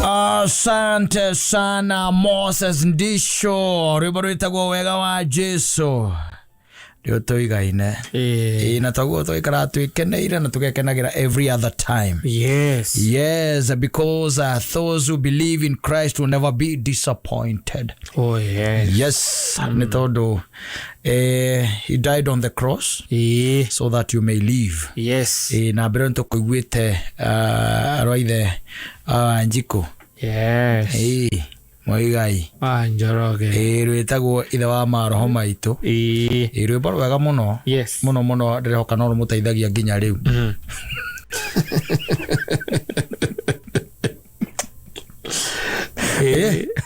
Asante sana Moses Ndisho, rwimbo rwitagwo wega wa Jesu ndio tuigaine. Ĩĩ, na toguo tũikaraga twĩkeneire na tũgekenagira every other time. Yes, because those who believe in Christ will never be disappointed. Oh yes. Yes, nĩ tondũ he died on the cross so that you may live. Na mbere nĩ tũkũiguĩte arwaithe Njikũ. Ĩĩ, Mũigai. Wa Njoroge. Ĩĩ, rwĩtagwo ithe wa maroho maitũ. Ĩĩ, rwĩmbo rwega mũno. Mũno mũno, ndĩrehoka no rũmũteithagia nginya rĩu.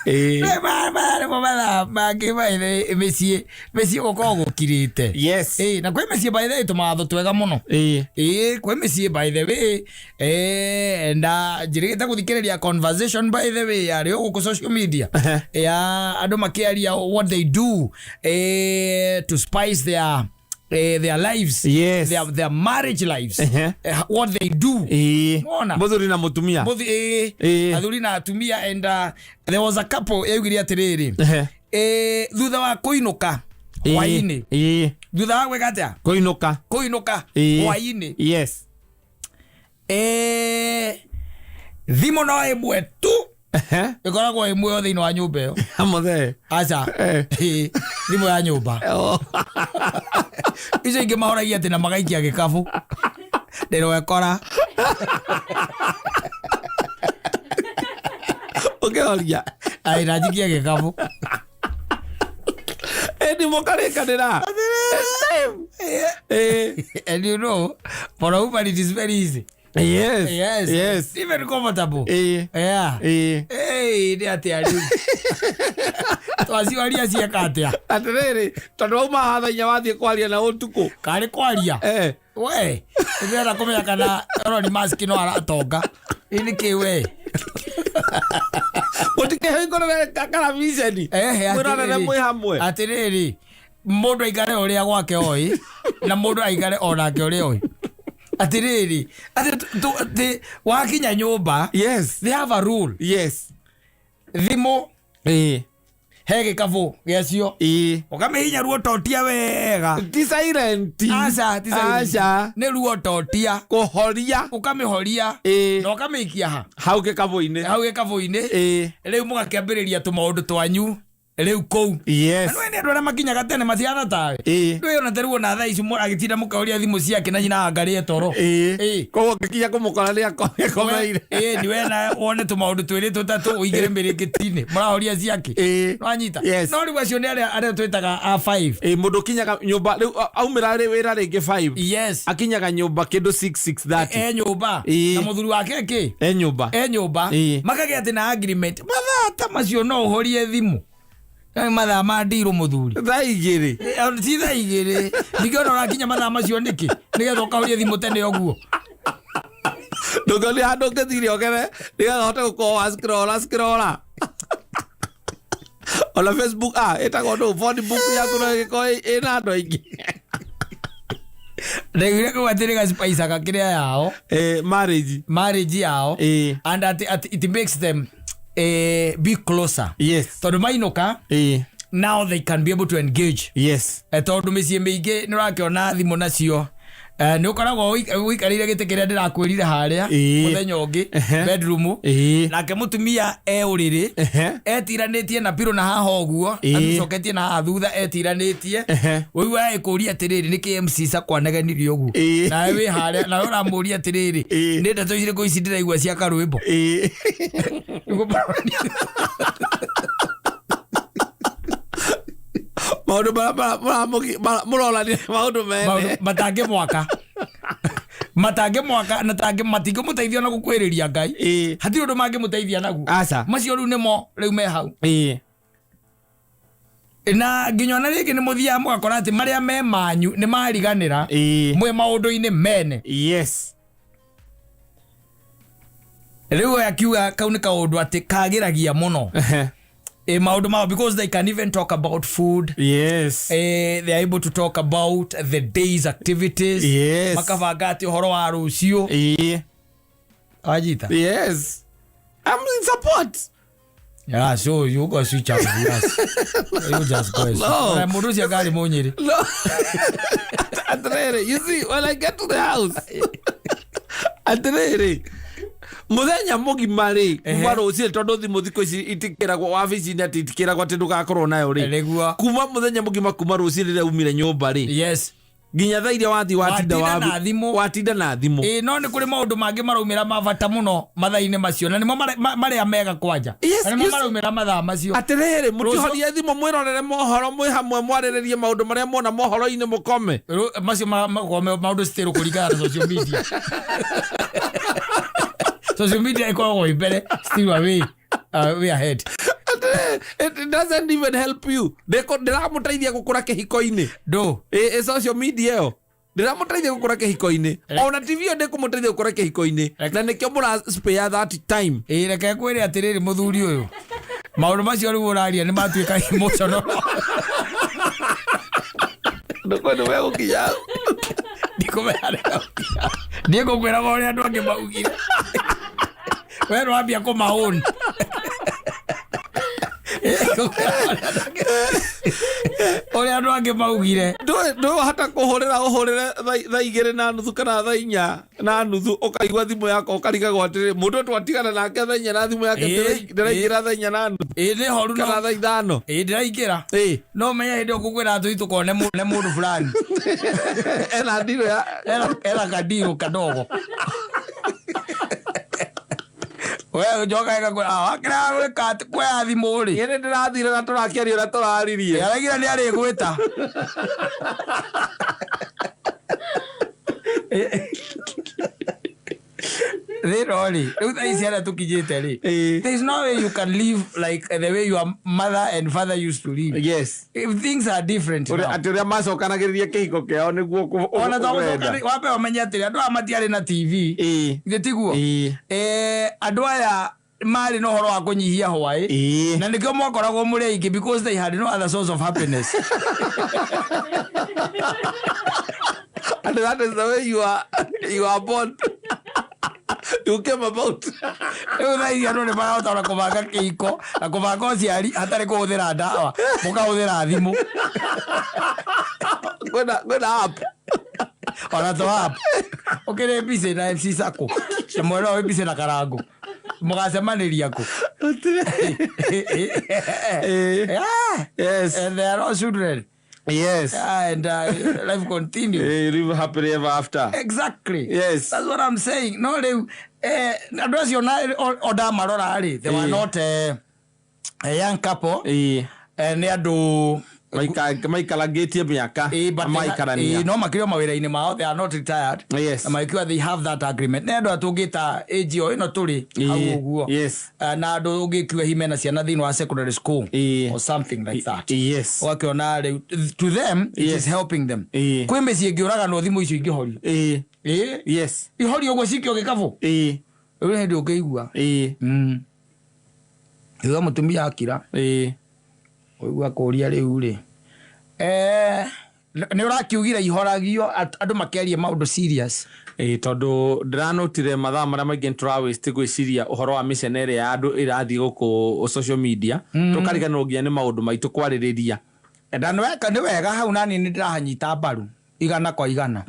Rĩmwe mathaa mangĩ by the way, mĩciĩ gũkoragwo gũkirĩte. Ĩĩ, na kwĩ mĩciĩ by the way tũmawatho twega mũno. Ĩĩ, kwĩ mĩciĩ by the way na njĩrĩgĩte gũthikĩrĩria conversation by the way yarĩ o gũkũ social media ya andũ makĩaria what they do to spice their lives, their marriage lives, what they do. Wona? Mũthuri na mũtumia. Mũthi ĩĩ. Athuri na atumia, and there was a couple yaugire atĩrĩrĩ, thutha wa kũinũka hwainĩ, thutha wa gwĩka atĩa? Kũinũka. Kũinũka hwainĩ. Thimũ no ĩmwe tu ĩkoragwo ĩmwe o thĩinĩ wa nyũmba ĩyo. Mũthee. Aca. Ĩĩ, thimũ ya nyũmba. Icio ingĩ mahoragia atĩ na magaikia gĩkabu ndĩrwekora. Ũkĩhoria. Ai, na njikie gĩkabu. Ĩni mũkarĩkanĩra. And you know, for a woman it is very easy. Yes. Even comfortable. Yeah. Hey, nĩ atĩa rĩu twaciwaria cieka atĩa? Atĩrĩrĩ, tondũ wauma haha thaa 4 wathiĩ kwaria na ũtukũ. Karĩ kwaria. We ndĩrenda kũmenya kana Elon Musk no aratonga. Ĩ nĩ kĩ we? Mũtikĩhingũrĩre karaviceni. Ehe, Mwĩrorere atĩrĩrĩ. mwĩ hamwe. Atĩrĩrĩ, mũndũ aikare ũrĩa gwake oĩ na mũndũ aikare onake ũrĩa oĩ. Atĩrĩrĩ, atĩ atĩ wakinya nyũmba, they have a rule. Thimũ he gĩkabũ gĩacio, ũkamĩhinya ruototia wega. Ti silent. Aca, ti silent. Aca. Nĩ ruototia. Kũhoria. Ũkamĩhoria na ũkamĩikia ha? Hau gĩkabũ-inĩ. Hau gĩkabũ-inĩ. Rĩu mũgakĩambĩrĩria tũmaũndũ twanyu rĩu kũu. Na nĩ andũ arĩa makinyaga tene matihana tawe. Ndũĩ ona tarĩu ona thaa ici agĩtinda mũkaũria thimũ ciake na nyina angarĩe toro. Koguo ngĩkinya kũmũkora nĩ akomeire. Ĩĩ, ni we na wone tũmaũndũ twĩrĩ tũtatũ ũingĩre mĩrĩngĩti-inĩ mũrahoria ciake. Nwanyita? Yes. No rĩu acio nĩ arĩa twĩtaga a 5. Ĩĩ, mũndũ ũkinyaga nyũmba rĩu aumĩra rĩ wĩra rĩngĩ 5. Akinyaga nyũmba kĩndũ 6, 6:30. E nyũmba. Na mũthuri wake kĩ? E nyũmba. E nyũmba. Makagĩa atĩ na agreement mathaa ta macio no ũhorie thimũ. Nĩ mathaa ma ndirũ mũthuri. Thaa 2. Ti thaa 2. Ningĩ ona ũrakinya mathaa macio nĩkĩ? Nĩgetha ũkahoria thimũ tene ũguo. Ndũngĩona handũ ũngĩthire ũgere nĩgetha ũhote gũkorwo wa scroll scroll. Ona Facebook ĩtagwo ndũ phone book yaku no ĩgĩkorwo ĩna andũ aingĩ. Ndaiguire kau atĩ nĩ gaspaicaga kĩrĩa yao. Marriage. Marriage yao. And at it makes them be closer. Tondũ mainũka, now they can be able to engage. Tondũ mĩciĩ mĩingĩ nĩ ũrakĩona thimũ nacio nĩ ũkoragwo ũikarĩire gĩtĩ kĩrĩa ndĩrakwĩrire harĩa mũthenya ũngĩ, bedroom, nake mũtumia e ũrĩrĩ etiranĩtie na pillow na haha ũguo, amĩcoketie na haha thutha etiranĩtie. Ũigua ĩkũria atĩrĩrĩ, nĩkĩ MC Sakwa anegenirie ũguo? Nawe wĩ harĩa nawe ũramũria atĩrĩrĩ, nĩ ndeto irĩkũ ici ndĩraigua cia karwĩmbo? Maũndũ marĩa mũronania maũndũ mene. Maũndũ matangĩmwaka matangĩmwaka na matingĩmũteithia na gũkwĩrĩria Ngai. Hatirĩ ũndũ mangĩmũteithia naguo. Aca. Macio rĩu nĩmo rĩu me hau. Na nginya ona rĩngĩ nĩ mũthiaga mũgakora atĩ marĩa me manyu nĩ mariganĩra mwĩ maũndũ-inĩ mene. Rĩu we akiuga kau nĩ kaũndũ atĩ kagĩragia mũno maũndũ mao, because they can even talk about food. They are able to talk about the day's activities. Makabanga atĩ ũhoro wa rũciũ. Wanyita? Yes. I'm in support. Yeah, so you go switch up, yes. You just go and switch. No. Ona mũndũ ũcio ngarĩ mũnyĩrĩ. No. Atĩrĩrĩ, you see, when I get to the house, atĩrĩrĩ, mũthenya mũgima rĩ, kuma rũcinĩ tondũ thimũ thikũ ici itikĩragwo wabici-inĩ atĩ itikĩragwo atĩ ndũgakorwo nayo rĩ. Nĩguo. Kuma mũthenya mũgima kuma rũcinĩ rĩrĩa umire nyũmba rĩ, Yes. nginya thaa iria wathiĩ watinda Watinda na thimũ. Watinda na thimũ. Ĩ, no nĩ kũrĩ maũndũ mangĩ maraumĩra ma bata mũno mathaa-inĩ macio na nĩmo marĩa mega kwanja. Yes, Na nĩmo yes. maraumĩra mathaa macio. Atĩrĩrĩ, mũtihorie thimũ mwĩrorere mohoro mwĩ hamwe mwarĩrĩrie maũndũ marĩa muona mohoro-inĩ mũkome. Macio maũndũ still kũringana na social media. Social media ĩkoragwo ĩ mbere, still away, way ahead. Atĩrĩrĩ, it doesn't even help you. Ndĩramũteithia gũkũra kĩhiko-inĩ. Ndũ. Ĩ social media ĩyo ndĩramũteithia gũkũra kĩhiko-inĩ, ona TV ĩyo ndĩkũmũteithia gũkũra kĩhiko-inĩ, na nĩkĩo mũra spare that time. Ĩ, reke kwĩre atĩrĩrĩ, mũthuri ũyũ, maũndũ macio rĩu ũraria nĩ matuĩka emotional. Ndũkwenda megũkinya. Ndikũmenya niĩ ngũkwĩraga ũrĩa andũ angĩ maugire, we nĩwambia kũmaũn. Ũrĩa andũ angĩ maugire. Ndũhota kũhũrĩra ũhũrĩre thaa 2:30 kana thaa 4:30, ũkaigua thimũ yakwa ũkarigagwo atĩrĩ, mũndũ ũyũ twatigana nake thaa 4 na thimũ yake ndĩraingĩra thaa 4:30 Ĩ, nĩ horu no kana thaa 5. Ĩ, ndĩraingĩra. No menye hĩndĩ ĩyo ngũkwĩra tũi tũkone ne mũndũ fulani. Ena ndirũ ya Ena kadirũ kadogo. We njoka ĩgakwĩra, "Ah, wakĩrega gwĩka atĩ kuoya thimũ rĩ." Ĩ, nĩ ndĩrathire na tũrakĩaria ũrĩa tũraririe. Aragira nĩ arĩgwĩta. Thĩna rĩ, rĩu thaa ici harĩa tũkinyĩte rĩ, there is no way you can live like the way your mother and father used to live. If things are different now. Atĩ ũrĩa macokanagĩrĩria kĩhiko kĩao nĩguo Ona to ũrenda. Wambe ũmenye atĩrĩ, andũ aya matiarĩ na TV. Githĩ tiguo? Andũ aya marĩ na ũhoro wa kũnyihia hwaĩ. Na nĩkĩo mwakoragwo mũrĩ aingĩ, because they had no other source of happiness. And that is the way you are born. You came about. Rĩu thaa ici andũ nĩ marahota ona kũbanga kĩhiko na kũbanga ũciari hatarĩ kũhũthĩra ndawa, mũkahũthĩra thimũ. Kwĩna app. Ona to app. Ũkĩrĩ busy na MC Sacco na mwena wĩ busy na Karango, mũgacemanĩria kũ? Yeah. And they are all children. Yeah, and life continues. Live happily ever after. Exactly. That's what I'm saying. No, rĩu andũ acio na o ndamarora rĩ, they were not a young couple. Nĩ andũ Maikarangĩtie mĩaka but maikarania. No makĩrĩ o mawĩra-inĩ mao, they are not retired. Na magĩkiuga they have that agreement. Nĩ andũ a tũngĩta age o ĩno tũrĩ hau ũguo. Na andũ ũngĩkiuga hihi mena ciana thĩinĩ wa secondary school or something like that. Ũgakĩona rĩu to them it is helping them. Kwĩ mĩciĩ ĩngĩũraganwo thimũ icio ingĩhorio. Ihorio ũguo cikio gĩkabũ. Rĩu hĩndĩ ũngĩigua. Thutha mũtumia akira. Ũigua kũria rĩu rĩ. Nĩ ũrakiugire ihoragio andũ makĩaria maũndũ serious. Ĩ, tondũ ndĩranotire mathaa marĩa maingĩ nĩ tũrawaste gwĩciria ũhoro wa mĩcene ĩrĩa ya andũ ĩrathiĩ gũkũ social media, tũkariganĩrwo nginya nĩ maũndũ maitũ kwarĩrĩria. Na nĩ wega hau, nani nĩ ndĩrahanyita mbaru 100%.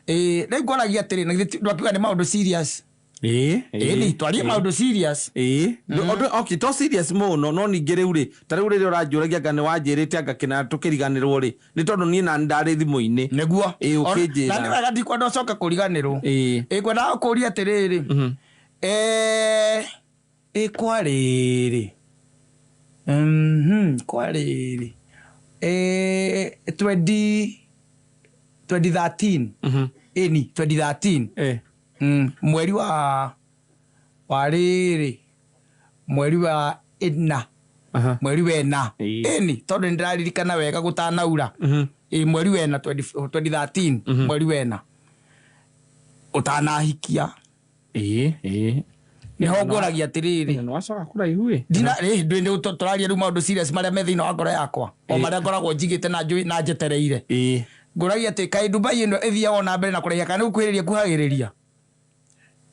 Ĩ, rĩu ngũragia atĩrĩ, na githĩ ndwakiuga nĩ maũndũ serious? Ĩni twarie maũndũ serious. Ĩ. Ũndũ okay, to serious mũno, no ningĩ rĩu rĩ, ta rĩu rĩrĩa ũranjũragia anga nĩ wanjĩrĩte anga kĩna tũkĩriganĩrwo rĩ, nĩ tondũ niĩ na ndarĩ thimũ-inĩ. Nĩguo. Ĩ, ũkĩnjĩra. Na nĩ wega, ndikwenda ũcoke kũriganĩrwo. Ĩ, ngwendaga kũria atĩrĩrĩ, ĩ kwarĩrĩ, kwarĩrĩ 2013, ĩni 2013, mweri wa rĩrĩ, mweri wa ĩna, mweri wa ĩna. Ĩni tondũ nĩ ndĩraririkana wega gũtanaura. Ĩ, mweri wa ĩna 2013, mweri wa ĩna, ũtanahikia. Ĩ, ĩ. Nĩho ngũragia atĩrĩrĩ. Nĩ wacoka kũraihu ĩ. Ndina rĩ ndũ tũraria rĩu maũndũ serious marĩa me thĩinĩ wa ngoro yakwa, o marĩa ngoragwo njigĩte na njũĩ na njetereire. Ngũragia atĩ kaĩ Dubai ĩno ĩthiaga o na mbere na kũraiha kana nĩ gũkuhĩrĩria kuhagĩrĩria?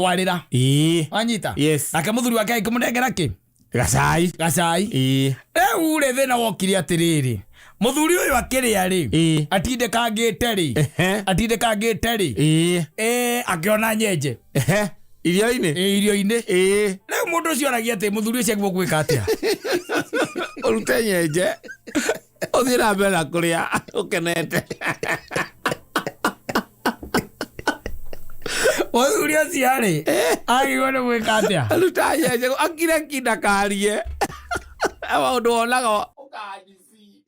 Akĩmũtwarĩra. Wanyita? Yes. Nake mũthuri wake agĩkĩmũnengera kĩ? Gacai. Gacai. Rĩu rĩ, thĩna wokire atĩrĩrĩ, mũthuri ũyũ akĩrĩa rĩ, atindĩkangĩte rĩ, atindĩkangĩte rĩ, akĩona nyenje. Irio-inĩ. Irio-inĩ. Rĩu mũndũ ũcio aragia atĩ mũthuri ũcio agĩrĩirwo gwĩka atĩa? Ũrute nyenje, ũthiĩ na mbere na kũrĩa ũkenete. Mũthuri ũcio rĩ, agĩrĩirwo nĩ gwĩka atĩa? Ruta nyenje, akire ki, ndakarie. Maũndũ wonaga ũkanjisi.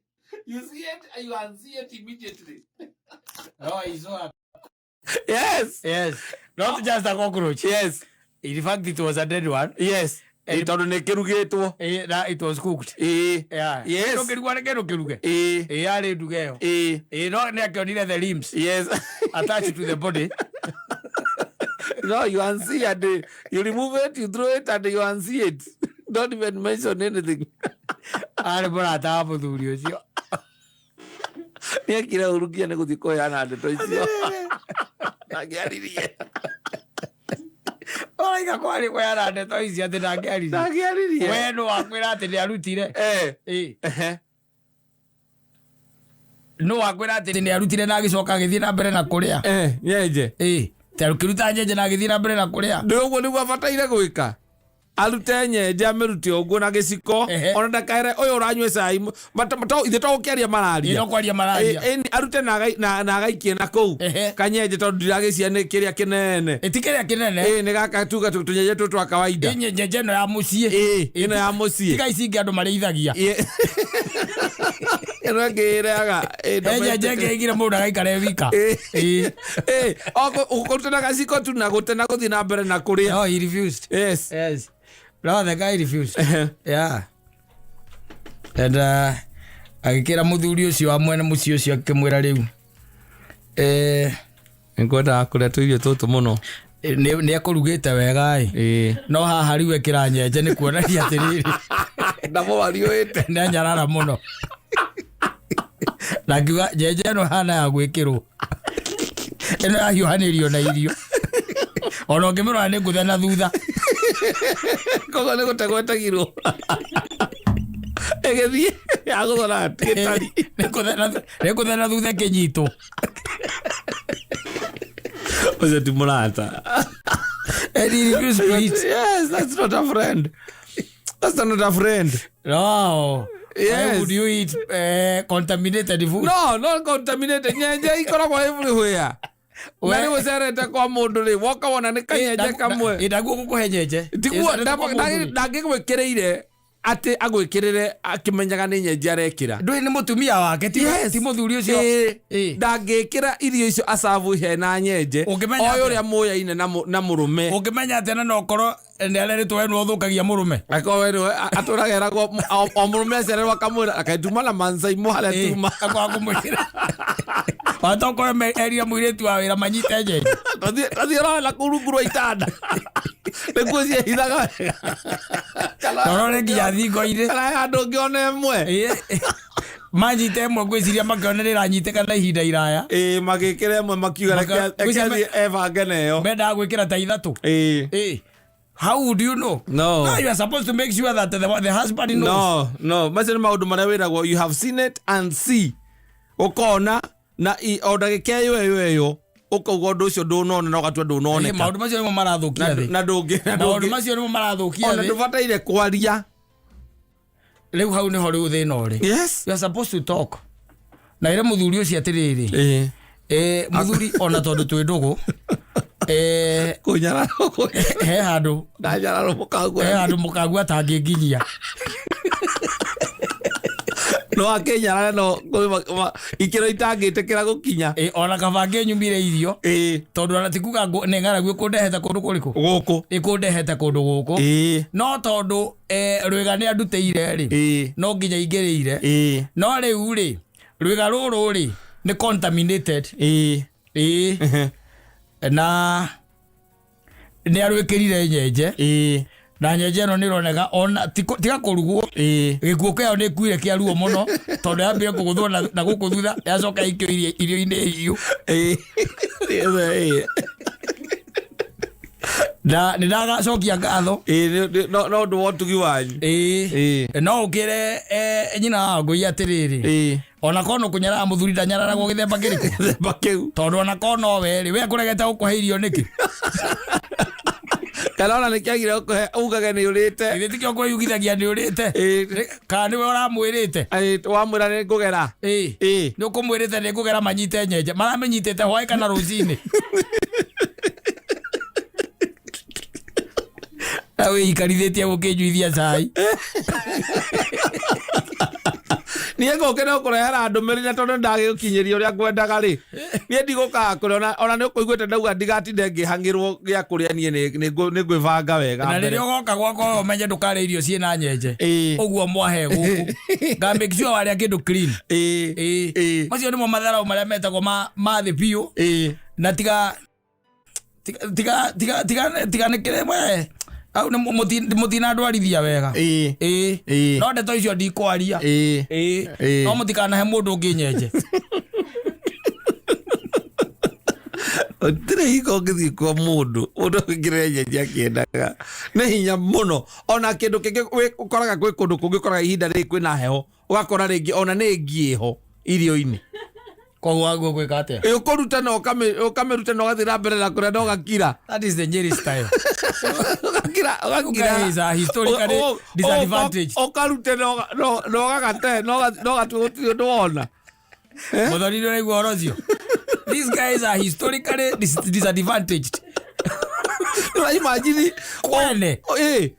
You see it, you unsee it immediately. Yes. Yes, not just a cockroach. In fact, it was a dead one. Ĩ, tondũ nĩ kĩrugĩtwo. Ĩ, na it was cooked. Ĩ. Yeah. Yes. Kĩndũ kĩrugwo nĩ kĩndũ kĩruge. Ĩ. Ĩ, yarĩ nduge ĩyo. Ĩ. Ĩ, no nĩ akĩonire the limbs Yes. attached to the body. No, you unsee and you remove it, you throw it and you unsee it. Don't even mention anything. Arĩ mũrata wa mũthuri ũcio. Nĩ ekire ũru nginya nĩ gũthiĩ kũheana ndeto icio. Ndangĩaririe. Ũraiga kwarĩ kũheana ndeto ici atĩ ndangĩaririe. Ndangĩaririe. We nũ wakwĩra atĩ nĩ arutire? Eh. Ĩ. Ehe. Nũ wakwĩra atĩ nĩ arutire na agĩcoka agĩthiĩ na mbere na kũrĩa? Eh, nyenje. Ĩ, ta ũkĩruta nyenje na agĩthiĩ na mbere na kũrĩa. Ndĩ ũguo nĩguo abataire gwĩka. Arute nyenje amĩrute ũguo na gĩciko. Ehe. Ona ndakaere ũyũ ũranyua cai. Ithe to gũkĩaria Ĩ, mararia. no kwaria mararia. Ĩ, ĩ, arute na na agaikie na kũu. Ehe. Kanyenje tondũ ndiragĩcia nĩ kĩrĩa kĩnene. Ĩ, ti kĩrĩa kĩnene. Ĩ, nĩ gaka tuga tũnyenje tũtũ twa kawaida. Ĩ, nyenje ĩno ya mũciĩ. Ĩ, ĩno ya mũciĩ. Tiga ici ingĩ andũ marĩithagia. Ĩ. Ĩno ĩngĩ ĩrĩaga. Ĩ, He nyenje ĩngĩ ĩigire mũndũ agaikara e wika. Ĩ. Ĩ. Ĩ, o kũruta na gaciko tu na gũte na gũthiĩ na mbere na kũrĩa. No, he refused. Yes. Yes. No, the guy refused. Yeah. And agĩkĩra mũthuri ũcio wa mwene mũciĩ ũcio akĩmwĩra rĩu, eh, Nĩngwendaga kũrĩa tũirio tũtũ mũno. Nĩ ekũrugĩte wega ĩ. Ĩ. No haha rĩu ekĩra nyenje nĩ kuonania atĩrĩrĩ, Ndamũwariũĩte. nĩ anyarara mũno. Na ngiuga nyenje ĩno hana ya gwĩkĩrwo, ĩno yahiũhanĩrio na irio, ona ũngĩmĩrora nĩ ngũthe na thutha. Koguo nĩ gũtegwo ĩtegirwo. Ĩgĩthiĩ yagũthora gĩtari. Nĩ ngũthe na thutha ĩkĩnyitwo. Ũcio ti mũrata. And he refused to eat. Yes, that's not a friend. That's not a friend. No. Why Yes. would you eat contaminated food? No, not contaminated. Nyenje ikoragwo everywhere. Na rĩu ũcerete kwa mũndũ rĩ, woka wona nĩ kanyenje kamwe. Ndaguo gũkũhe nyenje. Tiguo Ĩcarĩte kwa mũndũ rĩ. ndangĩgwĩkĩrĩire atĩ agwĩkĩrĩre akĩmenyaga nĩ nyenje arekĩra. Ndũĩ nĩ mũtumia wake, ti Yes. ti mũthuri ũcio. Ĩ, Ĩ. ndangĩkĩra irio icio acabu hena nyenje. Ũngĩmenya Oĩ atĩa? ũrĩa mũyaine na mũrũme. Ũngĩmenya atĩa na no ũkorwo nĩ arerĩtwo we nĩwe ũthũkagia mũrũme. Akorwo we nĩwe atũraga eragwo o mũrũme acererwo akamwĩra akaituma na mancaimũ harĩa tuma. Akwaga kũmwĩra. Watokorwo erire mũirĩtu wa wĩra manyite nyenje. Tathiĩ ũrore na kũu rungu rwa itanda. Nĩkuo ciehithaga wega. Torore nginya thingo-inĩ. Kana he handũ ũngĩona ĩmwe. Ĩ, manyite ĩmwe ngwĩciria makĩona nĩ ĩranyitĩka na ihinda iraya. Ĩ, magĩkĩra ĩmwe makiuga reke athiĩ ebange nayo. Mendaga gwĩkĩra ta ithatũ. Ĩ. Ĩ, how would you know? No. No, you are supposed to make sure that the husband knows. No, no, macio nĩ maũndũ marĩa wĩragwo you have seen it and see. Ũkona na o ndagĩka ĩyo ĩyo ĩyo ũkauga ũndũ ũcio ndũnona na ũgatua Ĩ, ndũnoneka. maũndũ macio nĩmo marathũkia thĩ. Na ndũngĩ na Maũndũ ndũngĩ macio nĩmo marathũkia ona thĩ. ndũbataire kwaria. Rĩu hau nĩho rĩu thĩna ũrĩ. Yes. You are supposed to talk. Na ĩre mũthuri ũcio atĩrĩrĩ, Ĩ. mũthuri ona tondũ twĩ ndũgũ, Kũnyararwo he handũ, ndanyararwo mũkagua. he handũ mũkagua atangĩnginyia. No akĩnyarare no ikĩro itangĩtĩkĩra gũkinya. Ĩ, ona kaba ngĩnyumire irio. Ĩ. Tondũ ona ti kuga nĩ ng'aragu ĩkũndehete kũndũ kũrĩkũ? Gũkũ. Ĩkũndehete kũndũ gũkũ. Ĩ. No tondũ rwĩga nĩ andutĩire rĩ, Ĩ. no nginya ingĩrĩire. Ĩ. No rĩu rĩ, rwĩga rũrũ rĩ, nĩ contaminated. Ĩ. Ĩ. Na nĩ arwĩkĩrire nyenje. Ĩ. Na nyenje ĩno nĩ ĩroneka ona tiga kũrugwo. Ĩ. Gĩkuũ kĩayo nĩ ĩkuire kĩa ruo mũno tondũ yambire kũgũthwo na gũkũ thutha yacoka ĩikio irio-inĩ hiũ. Ĩ. Ĩ. Na nĩ ndagacokia ngatho. Ĩ, no ũndũ wa ũtugi wanyu. Ĩ. Ĩ. No ũkĩre nyina wa ngũi atĩrĩrĩ, Ĩ. ona korwo nĩ kũnyarara mũthuri ndanyararagwo gĩthemba kĩrĩkũ? Gĩthemba kĩu. Tondũ ona korwo no we rĩ, we akũregete gũkũhe irio nĩkĩ? Kana ona nĩkĩagire gũkũhe ugage nĩ ũrĩte. Githĩ tikĩo kwĩyugithagia nĩ ũrĩte? Ĩ. Kana nĩwe ũramwĩrĩte? Ĩ, wamwĩra nĩ ngũgera. Ĩ. Ĩ. Nĩ ũkũmwĩrĩte nĩ ngũgera manyite nyenje. Maramĩnyitĩte hwaĩ kana rũcinĩ. Na wĩikarithĩtie gũkĩnyuithia cai. Niĩ ngũke no kũrehera ndũmĩrĩri, na tondũ ndagĩũkinyĩria ũrĩa ngwendaga rĩ, niĩ ndigũkaga kũrĩa. Ona nĩ ũkũiguĩte ndauga ndigatinde ngĩhang'ĩrwo gĩa kũrĩa. Niĩ nĩ ngwĩbanga wega Na mbere. Rĩrĩa ũgoka gwakwa, ũmenye ndũkarĩa irio ciĩna nyenje. Ũguo mwahe gũkũ nga make sure warĩa kĩndũ clean. Macio nĩmo matharau marĩa metagwo ma thĩ biũ. Na tiga tiga tiga tiga tiga tiga nĩ kĩrĩ we au nĩ mũtinandwarithia wega. No ndeto icio ndikwaria. No mũtikanahe mũndũ ũngĩ nyenje. Gũtirĩ hingo ũngĩthiĩ kwa mũndũ, mũndũ agwĩkĩrĩre nyenje akĩendaga, nĩ hinya mũno. Ona kĩndũ kĩngĩ ũkoraga gwĩ kũndũ kũngĩ, ũkoraga ihinda rĩrĩ kwĩna heho, ũgakora rĩngĩ ona nĩ ngi ĩho irio-inĩ. Koguo waguo gwĩka atĩa? Ĩ, ũkũruta na ũkamĩruta na ũgathiĩ na mbere na kũrĩa na ũgakira. That is the Nyeri style. Ũgakira, ũgakira. Guys are historically disadvantaged. Ũkarute na ũgagate na ũgatua gũtirĩ ũndũ wona. Mũthoni, nĩ ũraigua ũhoro ũcio? These guys are historically disadvantaged. Ũraimagine? Kwene. Ĩ,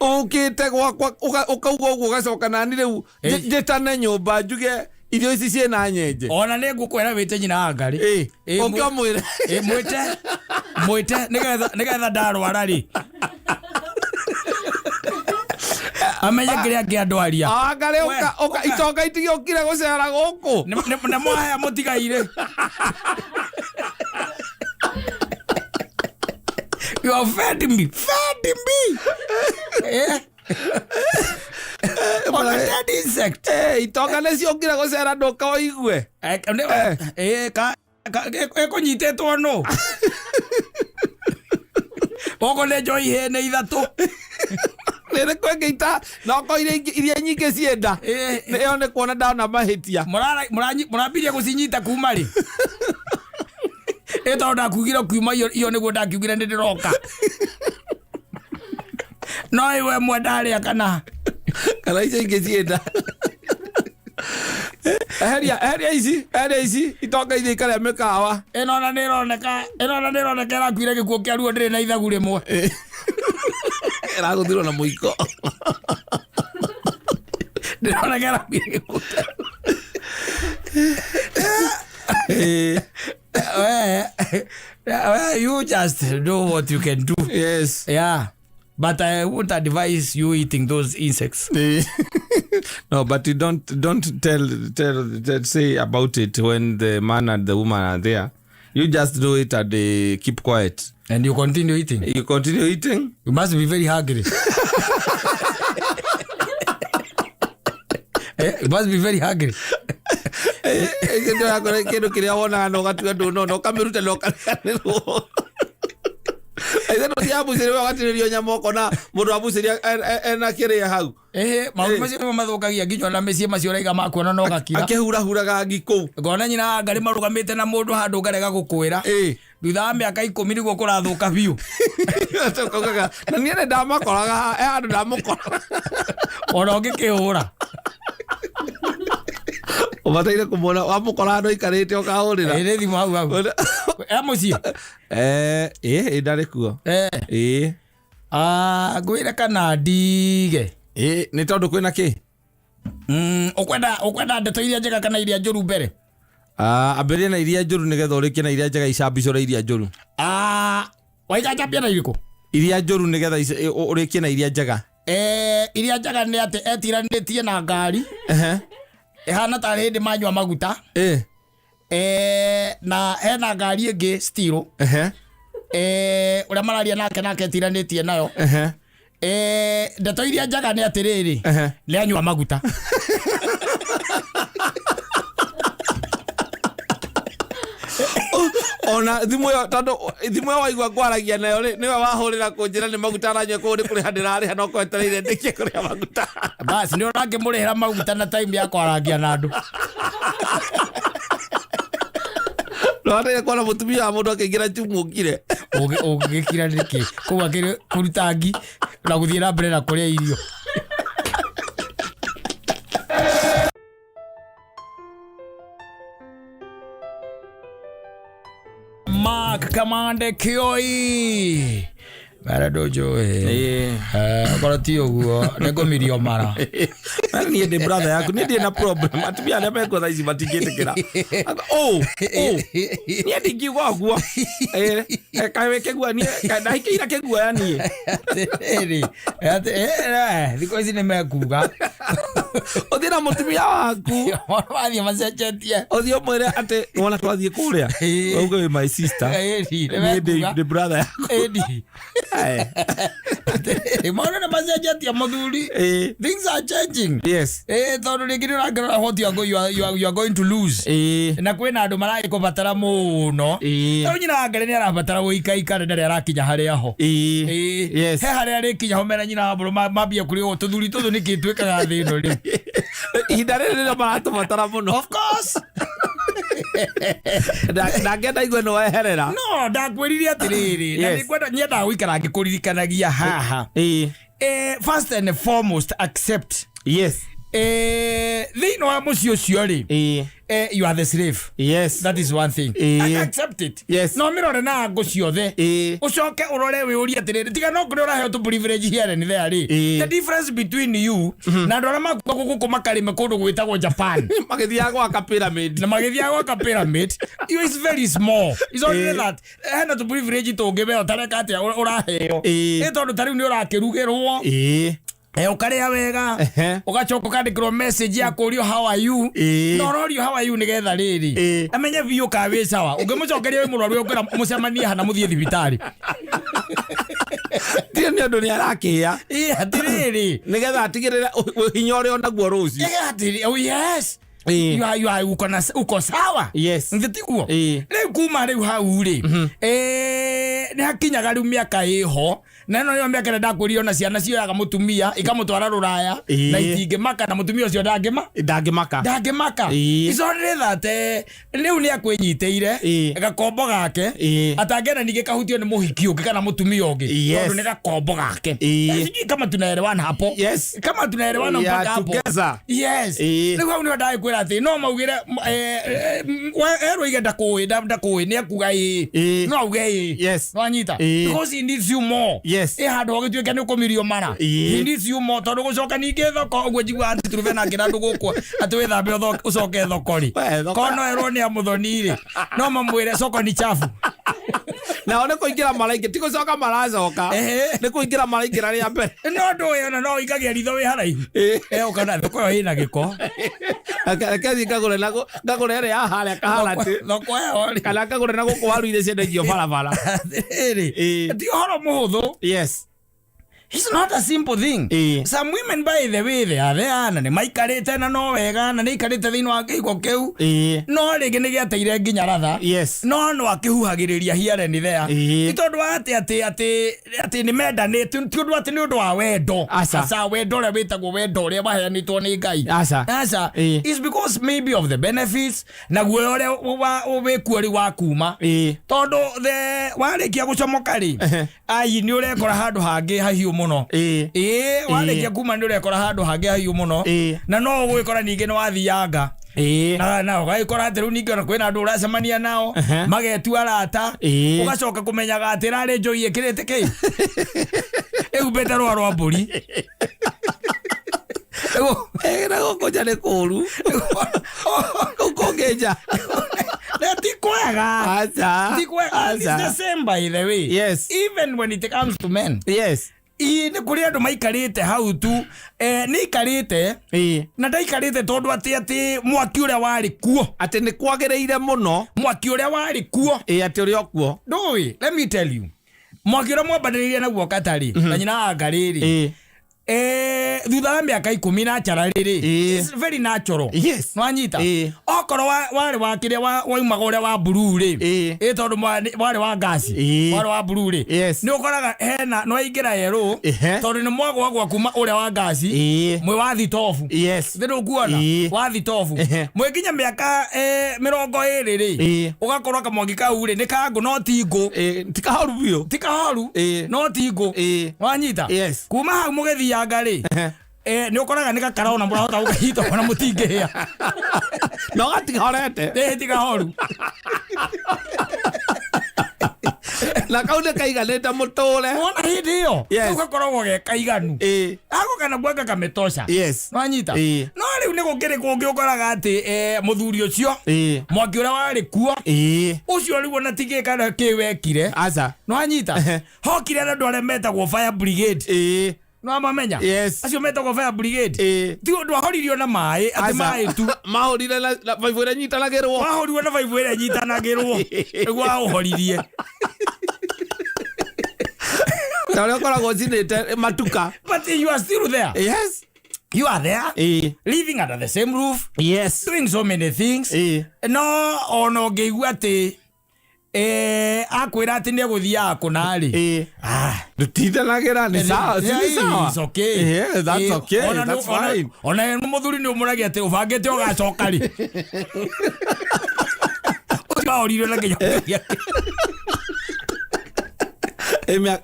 ũkĩte gwakwa ũkauga ũguo, ũgacoka nani rĩu njĩtane nyũmba njuge irio ici ciĩna nyenje? Ona nĩ ngũkwĩra wĩte nyina wa ngarĩ. Ũke ũmwĩre. Mwĩte, mwĩte nĩgetha ndarwara rĩ, amenye kĩrĩa kĩandwaria. Ngarĩ. We, ũka itonga itigĩũkire gũcera gũkũ. Nĩ mwahea mũtigaire. You have fed me, fed me. On a dead insect. Itonga nĩ ciũkire gũcera, ndũka ũigue. Ĩkũnyitĩtwo nũ gũkũ nĩ njoi hĩnĩ ithatũ. Nĩ kwĩngĩ ita noko iria nyingĩ cienda. Ĩyo nĩ kuona ndona mahĩtia. Mũrambirie gũcinyita kuma rĩ? Ĩ, tondũ ndakiugire kiuma iyo nĩguo ndakiugire nĩ ndĩroka, no ĩwe ĩmwe ndarĩa kana? Kana icio ingĩ cienda. Eheria, eheria ici, eheria ici, itonga iria ikarĩa mĩkawa. Ĩno ona nĩ ĩroneka, ĩno ona nĩ ĩroneka ĩrakuire gĩkuũ kĩa ruo, ndĩrĩ na ithagu rĩmwe. Ĩragũthirwo na mũiko. Ndĩroneka ĩrakuire gĩkuũ kĩa we, you just do what you can do. Yeah, but I won't advise you eating those insects. No, but you don't tell say about it when the man and the woman are there. You just do it and they keep quiet. And you continue eating. You continue eating. You must be very hungry. You must be very hungry. Kĩndũ kĩrĩa wonaga na ũgatua ndũnona, ũkamĩruta na ũkariganĩrwo. Ithe cia mbucĩrĩ, we ũgatinĩrio nyama, ũkona mũndũ wa mbucĩrĩ ena kĩrĩa hau. Ĩhĩ, maũndũ macio nĩmo mathũkagia nginya ona mĩciĩ. Macio ũraiga makuona no gakira. Akĩhurahuraga ngi kũu. Ngona nyina wa ngarĩ marũgamĩte na mũndũ handũ, ngarega gũkwĩra. Thutha wa mĩaka 10 nĩguo kũrathũka biũ. Ũkaugaga, na niĩ nĩ ndamakoraga he handũ ndamũkoraga. Ona ũngĩkĩhũra. Ũbataire kũmuona wamũkora handũ aikarĩte, ũkahũrĩra. Ĩ, nĩ thimũ hau hau e mũciĩ. Ĩ, ndarĩ kuo. Ĩ. Ah, ngwĩre kana ndige? Ĩ, nĩ tondũ kwĩna kĩ? Ũkwenda ndeto iria njega kana iria njũru mbere? Ah, ambĩrĩria na iria njũru nĩgetha ũrĩkie na iria njega, icambicũre iria njũru. Ah, waiga njambia na irĩkũ? Iria njũru nĩgetha ũrĩkie na iria njega. Iria njega nĩ atĩ etiranĩtie na ngari ĩhana tarĩ hĩndĩ manyua maguta. Na hena ngari ĩngĩ still ũrĩa mararia nake nake etiranĩtie nayo. Ndeto iria njega nĩ atĩrĩrĩ, nĩ anyua maguta. Ona thimũ ĩyo, tondũ thimũ ĩyo waigua ngwaragia nayo rĩ, nĩwe wahũrĩra kũnjĩra nĩ maguta aranyua kũu, nĩ kũrĩha ndĩrarĩha, no kwetereire ndĩkie kũrĩha maguta. Basi nĩ ũrangĩmũrĩhĩra maguta na time ya kwarangia na andũ. Nĩwataire kuona mũtumia wa mũndũ akĩingĩra chumũkire? Ũngĩkira nĩkĩ kũu akĩrĩ kũruta ngi na gũthiĩ na mbere na kũrĩa irio. Mark Kamande Kioi. Mere ndũnjũĩ. Ĩĩ. Okorwo ti ũguo nĩngũmirio mara. Na niĩ ndĩ brother yaku, niĩ ndirĩ na problem. Atumia arĩa mekuo thaa ici matingĩtĩkĩra. Ũ, ũ, niĩ ndingiuga ũguo. Ĩ, kaĩ wĩ kĩguoya niĩ, kaĩ ndahikĩire kĩguoya niĩ. Atĩrĩrĩ, thikũ ici nĩ mekuga. Ũthiĩ na mũtumia waku. Mathiĩ macenjetie. Ũthiĩ ũmwĩre atĩ wona twathiĩ kũrĩa. Ĩĩ. Uge wĩ my sister. Ĩĩ, Niĩ nĩ mekuga. ndĩ brother yaku. Ĩni. Aye. Atĩrĩrĩ, maũndũ nĩ macenjetie mũthuri. Ĩĩ. Things are changing. Yes. Tondũ rĩngĩ nĩ ũrakĩrora what you are going to lose. Ĩĩ. Na kwĩna andũ maragĩkũbatara mũno. Ĩĩ. Rĩu nyina wa Ngarĩ nĩ arabatara gũikaikara ndarĩ arakinya harĩa ho. Ĩĩ. Ĩĩ. Yes. He harĩa arĩkinya ho mena nyina wa mbũrũ mambie kũrĩ tũthuri tũtũ nĩkĩ twĩkaga thĩ ĩno rĩu. Ihinda rĩrĩ nĩrĩo maratũbatara mũno. Of course. Ndangĩenda igue nĩ weherera. No ndakwĩrire atĩrĩrĩ, na Yes. nĩngwenda nyendaga gũikara ngĩkũririkanagia haha. Ĩĩ. First and foremost, accept. Yes. Thĩinĩ wa mũciĩ ũcio rĩ, Ĩĩ. You are the slave. Yes. That is one thing. Ĩĩ. Accept it. Yes. No mĩrore na ngũ ciothe. Ĩĩ. Ũcoke ũrore wĩũrie atĩrĩrĩ, tiga no kũrĩa ũraheo tũ privilege here and there rĩ. Ĩĩ. The difference between you na andũ arĩa makuga gũkũ makarĩme kũndũ gwĩtagwo Japan. Magĩthiaga gwaka pyramid. Na magĩthiaga gwaka pyramid, you is very small. It's only Ĩĩ. that hena tũ privilege tũngĩ we ũtareka atĩa ũraheo. Ĩĩ. Ĩ tondũ ta rĩu nĩ ũrakĩrugĩrwo. Ĩĩ. Ũkarĩa wega. Ehe. Ũgacoka ũkandĩkĩrwo message ya kũrio how are you. Ĩĩ. Na ũrorio how are you nĩgetha rĩrĩ. Ĩĩ. Amenye biũ ka wĩ sawa. Ũngĩmũcokeria wĩ mũrwaru ũkwĩra mũcemanie hana mũthiĩ thibitarĩ. Tiga nĩ ũndũ nĩ arakĩĩa. Ĩĩ atĩrĩrĩ. Nĩgetha atigĩrĩre hinya ũrĩa onaguo rũciũ. Ĩĩ atĩrĩ, oh yes. Ĩĩ. You are uko sawa. Yes. Nĩ tiguo? Ĩĩ. Rĩu kuma rĩu hau rĩ, nĩ hakinyaga rĩu mĩaka ĩho, na ĩno nĩyo mĩaka ĩrĩa ndakwĩrire ona ciana cioyaga mũtumia ikamũtwara rũraya Ĩĩ. na itingĩmaka na mũtumia ũcio ndangĩma Ndangĩmaka. ndangĩmaka. Ĩĩ. It's only that rĩu nĩ akwĩnyitĩire Ĩĩ. gakombo gake Ĩĩ. atangĩenda ningĩ kahutio nĩ mũhiki ũngĩ kana mũtumia ũngĩ Yes. tondũ nĩ gakombo gake. Ĩĩ. Sijui kama tunaelewana hapo. Yes. Kama tunaelewana We are mpaka hapo. together. Yes. Ĩĩ. Rĩu hau nĩho ndagĩkwĩra atĩ no maugĩre erwo ige ndakũĩ ndakũĩ nĩ ekuga ĩĩ. Ĩĩ. No auge ĩĩ. Yes. Nwanyita. Ĩĩ. Because he needs you more. Yes. Ĩ handũ ũgĩtuĩke nĩ ũkũmirio mara. Ĩĩ. He needs you more tondũ gũcoka ningĩ thoko ũguo njiguaga atĩ Truphena akĩra andũ gũkũ atĩ wĩthambe ũcoke thoko rĩ. We, thoko- Korwo no erwo nĩ amuthoni rĩ, no mamwĩre soko ni chafu. Nao nĩ kũingĩra maraingĩ, ti gũcoka maracoka. Ehe. Nĩ kũingĩra maraingĩra rĩa mbere. No ndũĩ ona no ũikagia ritho wĩ haraihu. Ĩĩ. Ũkona thoko ĩyo ĩna gĩko. Reke thiĩ ngagũre na ngagũre ĩrĩa ya harĩa kaharati. Thoko ĩyo rĩ. Kana ngagũre na gũkũ waru iria ciendagio barabara. Atĩrĩrĩ, Ĩĩ. ti ũhoro mũhũthũ. Yes. It's not a simple thing. Ĩĩ. Some women by the way they are there na nĩ maikarĩte na no wega na nĩ aikarĩte thĩinĩ wa kĩhiko kĩu. Ĩĩ. No rĩngĩ nĩ gĩateire nginya ratha. Yes. No no akĩhuhagĩrĩria here and there. Ĩĩ. Ti tondũ wa atĩ atĩ atĩ atĩ nĩ mendanĩte, ti ũndũ atĩ nĩ ũndũ wa wendo. Aca. Aca wendo ũrĩa wĩtagwo wendo ũrĩa waheanĩtwo nĩ Ngai. Aca. Aca. Ĩĩ. It's because maybe of the benefits na guoya ũrĩa wĩkuo rĩu wa kuma. Ĩĩ. Tondũ the warĩkia gũcomoka rĩ, Ehe. ai nĩ ũrekora handũ hangĩ hahiũ mũno. Ĩĩ. Ĩĩ, warĩkia kuma nĩ ũrekora handũ hangĩ hahiũ mũno. Ĩĩ. Na no ũgwĩkora ningĩ nĩ wathianga. Ĩĩ. Na ũgagĩkora atĩ rĩu ningĩ ona kwĩna andũ ũracemania nao Ehe. magetua arata. Ĩĩ. Ũgacoka kũmenyaga atĩ ĩrarĩ njohi ĩkĩrĩte kĩ ĩhumbĩte rũa rwa mbũri. Na gũkũ nja nĩ kũũru. Kũu kũngĩ nja. Na ti kwega. Aca. Ti kwega. It's the Aca. same by the way. Yes. Even when it comes to men. Yes. Ii nĩ kũrĩ andũ maikarĩte hau tu, nĩ ikarĩte Ĩĩ. na ndaikarĩte tondũ atĩ atĩ mwaki ũrĩa warĩ kuo. Atĩ nĩ kwagĩrĩire mũno. Mwaki ũrĩa warĩ kuo. Ĩĩ, atĩ ũrĩ o kuo. Ndũĩ, let me tell you. Mwaki ũrĩa mwambanĩrĩirie naguo Katarĩ na nyina wa Ngarĩ rĩ. Ĩĩ. Thutha wa mĩaka 10 na ncara rĩrĩ, Ĩĩ. it's very natural. Yes. Nwanyita? Ĩĩ. Okorwo warĩ wa kĩrĩa waumaga ũrĩa wa blue rĩ. Ĩĩ. Ĩ tondũ warĩ wa ngasi. Ĩĩ. Warĩ wa blue rĩ. Yes. Nĩ ũkoraga hena nĩwaingĩra yerũ Ehe. tondũ nĩ mwagwagwa kuma ũrĩa wa ngasi Ĩĩ. mwĩ wa thitobu. Yes. Thĩ ndũkuona? Ĩĩ. Wa thitobu. Ehe. Mwĩ nginya mĩaka 20 rĩ. Ĩĩ. Ũgakorwo kamwaki kau rĩ nĩ kangũ no ti ngũ. Ĩĩ, ti kahoru biũ. Ti kahoru Ĩĩ. no ti ngũ. Ĩĩ. Wanyita? Yes. Kuma hau mũgĩthianga rĩ. Ehe. Nĩ ũkoraga nĩ gakara ona mũrahota gũkahita ona mũtingĩhĩa. No gatigahorete. Ĩĩ, ti kahoru. Na kau nĩ kaiganĩte mũtũre. Wona hĩndĩ ĩyo Yes. kau gakoragwo ge kaiganu. Ako kana gwaka kametosha. Nwanyita? No rĩu nĩ gũkĩrĩ kũngĩ ũkoraga atĩ mũthuri ũcio, mwaki ũrĩa warĩ kuo ũcio rĩu ona tigĩ kana kĩ wekire. Aca. Nwanyita? Hokire andũ arĩa metagwo fire brigade. Nwamamenya? Yes. Acio metagwo fire brigade. Ti ũndũ ahoririo na maĩ atĩ Aca. maĩ tu. Mahũrire na baibũ ĩrĩa nyitanagĩrwo. Wahorirwo na baibũ ĩrĩa nyitanagĩrwo nĩguo aũhoririe. Ta ũrĩa ũkoragwo ũcinĩte matuka. But you are still there. You are there, living under the same roof, doing so many things. No ona ũngĩigua atĩ akwĩra atĩ nĩ egũthiaga kũna rĩ. Ah. Ndũtindanagĩra, nĩ sawa, si nĩ sawa? It's okay. Yeah, that's okay, that's fine. Ona mũthuri nĩ ũmũragia atĩ ũbangĩte ũgacoka rĩ. Ũcio ahoririo na nginya gĩake.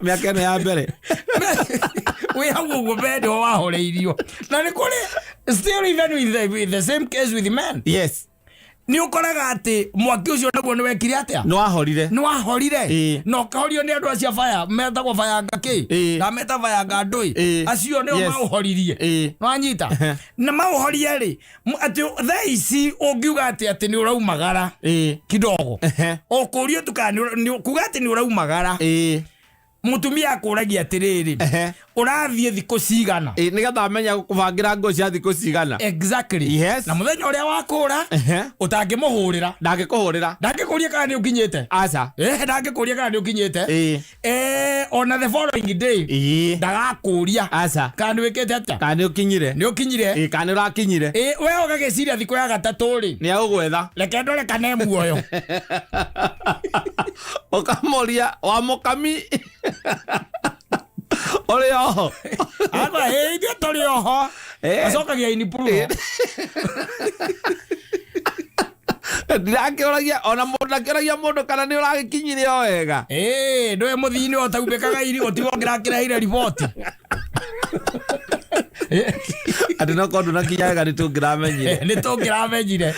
Mĩaka ĩno ya mbere. Wĩ hau ũguo mbere nĩho wahoreirio. Na nĩ kũrĩ still even with the same case with men. Nĩ ũkoraga atĩ mwaki ũcio naguo nĩ wekire atĩa? Nĩ wahorire. Nĩ wahorire. Na ũkahorio nĩ andũ acio a fire metagwo fire ngakĩ. Na meta fire ngandũi. Acio nĩo maũhoririe. Nĩwanyita? Na maũhorie rĩ, atĩ thaa ici ũngiuga atĩ nĩ ũraumagara kidogo. Ũkũrio tu kana kuga atĩ nĩ ũraumagara. Mũtumia akũragia atĩrĩrĩ, ũrathiĩ thikũ cigana? Nĩgetha amenya gũkũbangĩra nguo cia thikũ cigana. Exactly. Na mũthenya ũrĩa wakũra, ũtangĩmũhũrĩra. Ndangĩkũhũrĩra. Ndangĩkũria kana nĩ ũkinyĩte. Aca. Ndangĩkũria kana nĩ ũkinyĩte. Ona the following day, ndagakũria Aca. kana nĩ wĩkĩte atĩa. Kana nĩ ũkinyire. Nĩ ũkinyire. Kana nĩ ũrakinyire. We ũgagĩciria thikũ ya gatatũ rĩ, Nĩ agũgwetha. Reke ndore kana e muoyo. Ũkamũria wa mũkami ũrĩ oho. Akwa, ithuĩ tũrĩ oho. Acokagia in plural. Ndirakĩũragia ona mũndũ ndakĩũragia mũndũ kana nĩ ũragĩkinyire o wega. Ndũĩ mũthii-inĩ ũtaubĩkaga irigũ tiwe ũngĩrakĩreheire riboti. Atĩ no korwo ndũnakinya wega nĩ tũngĩramenyire. Nĩ tũngĩramenyire.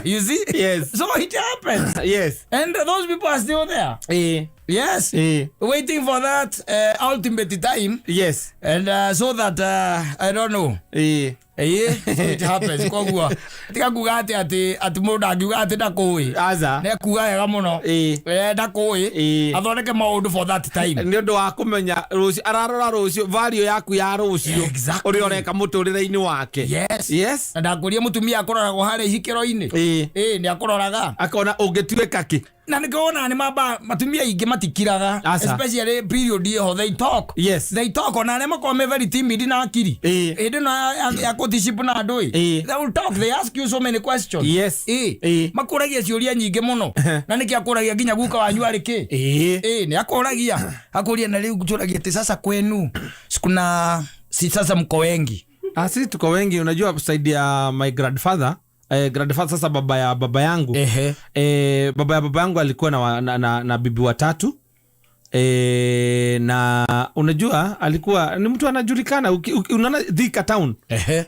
You see? Yes. So it happens. And those people are still there. Yes. Waiting for that ultimate time. And so that I don't know. So it happens. Koguo tiga kuga atĩ mũndũ angiuga atĩ ndakũĩ. Aca. Nĩ kuga wega mũno. Ndakũĩ. Athondeke maũndũ for that time. Nĩ ũndũ wa kũmenya rũciũ ararora rũciũ value yaku ya rũciũ. Ũrĩa ũreka mũtũrĩre-inĩ wake. Na ndakũria mũtumia akũroragwo harĩa ihikĩro-inĩ. Nĩ akũroraga. Akona ũngĩtuĩka kĩ. Na nĩkĩo wonaga nĩ mamba atumia aingĩ matikiraga. Aca. Especially period ĩho they talk. They talk ona arĩa makoragwo me very timid na akiri. Hĩndĩ ĩno ya courtship na andũ ĩ. They will talk, they ask you so many questions. Makũragia ciũria nyingĩ mũno. Na nĩkĩo akũragia nginya guka wanyu arĩ kĩ? Nĩ akũragia. Akũria na rĩu njũragia atĩ sasa kwenu kuna si sasa mko wengi. Sisi tuko wengi, unajua side ya my grandfather. Grandfather sasa baba ya baba yangu. Baba ya baba yangu alikuwa na bibi watatu. Na unajua alikuwa ni mtu anajulikana. Unaona Thika town.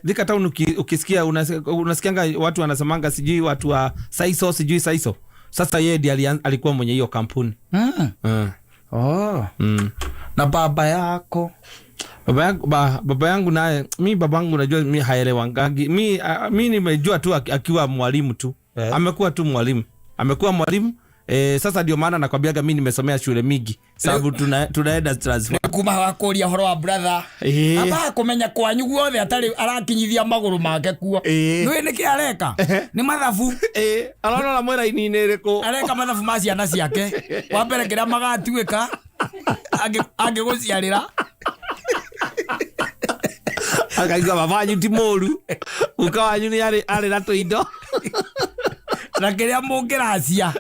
Thika town ukisikia unasikianga watu wanasemanga sijui watu wa Saiso, sijui Saiso. Sasa yeye ndiye alikuwa mwenye hiyo kampuni. Na baba yako? Baba yangu, baba yangu naye, mi baba yangu najua mi haelewangagi. Mi nimejua tu akiwa mwalimu tu. Amekuwa tu mwalimu. Amekuwa mwalimu. Sasa ndio maana nakwambiaga mi nimesomea shule mingi. Sababu tunaenda transfer. Nĩ kuma wakũria horo wa brother. Aba kũmenya kwanyu guothe atarĩ arakinyithia magũrũ make kuo. Nĩũĩ nĩkĩ areka? Nĩ mathabu. Arona mwĩra-inĩ ĩrĩkũ? Areka mathabu ma ciana ciake. Wa mbere kĩrĩa magatuĩka, angĩgũciarĩra. Akaigua baba wanyu ti mũru. Guka wanyu nĩ arĩ na tũindo. Na kĩrĩa mũngĩracia.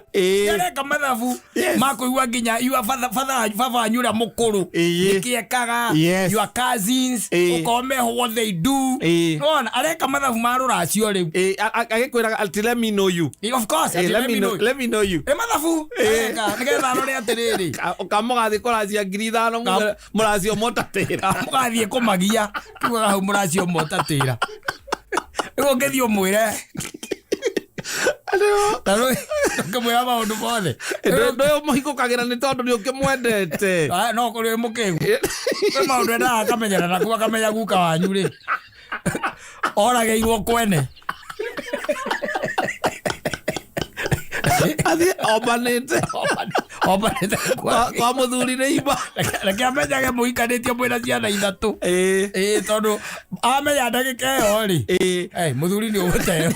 Areka mathabu ma kũigua nginya your father, father, baba wanyu ũrĩa mũkũrũ. Nĩkĩ ekaga? Your cousins, ũkorwo meho what they do. Nĩwona, areka mathabu ma rũracio rĩu. Agĩkwĩraga atĩ let me know you. Of course, atĩ let me know you. Let me know you. Nĩ mathabu areka, nĩgetha arore atĩrĩrĩ. Ũkamũgathiĩ kũracia ngiri ithano, mũracio mũtatĩra. Mũgathiĩ kũmagia, kiugaga hau mũracio mũtatĩra. Rĩu ũngĩthiĩ ũmwĩre. Ta rĩu ũkĩmwĩra maũndũ mothe. Ndå mũhikũkagĩra nĩ tondũ nĩ ũkĩmwendete. Ah, no kũrĩ mũkĩgu kwĩ maũndũ endaga akamenyera nakuo, akamenya guka wanyu rĩ oragĩirwo kwene. Athiĩ ombanĩte. Ombanĩte. Kwa mũthuri nĩ imba. Reke amenyage mũhikanĩtie mwĩna ciana ithatũ. Ĩĩ. Ĩĩ, tondũ amenya ndagĩka ĩyo rĩ, Ĩĩ. mũthuri nĩ ũgũteo.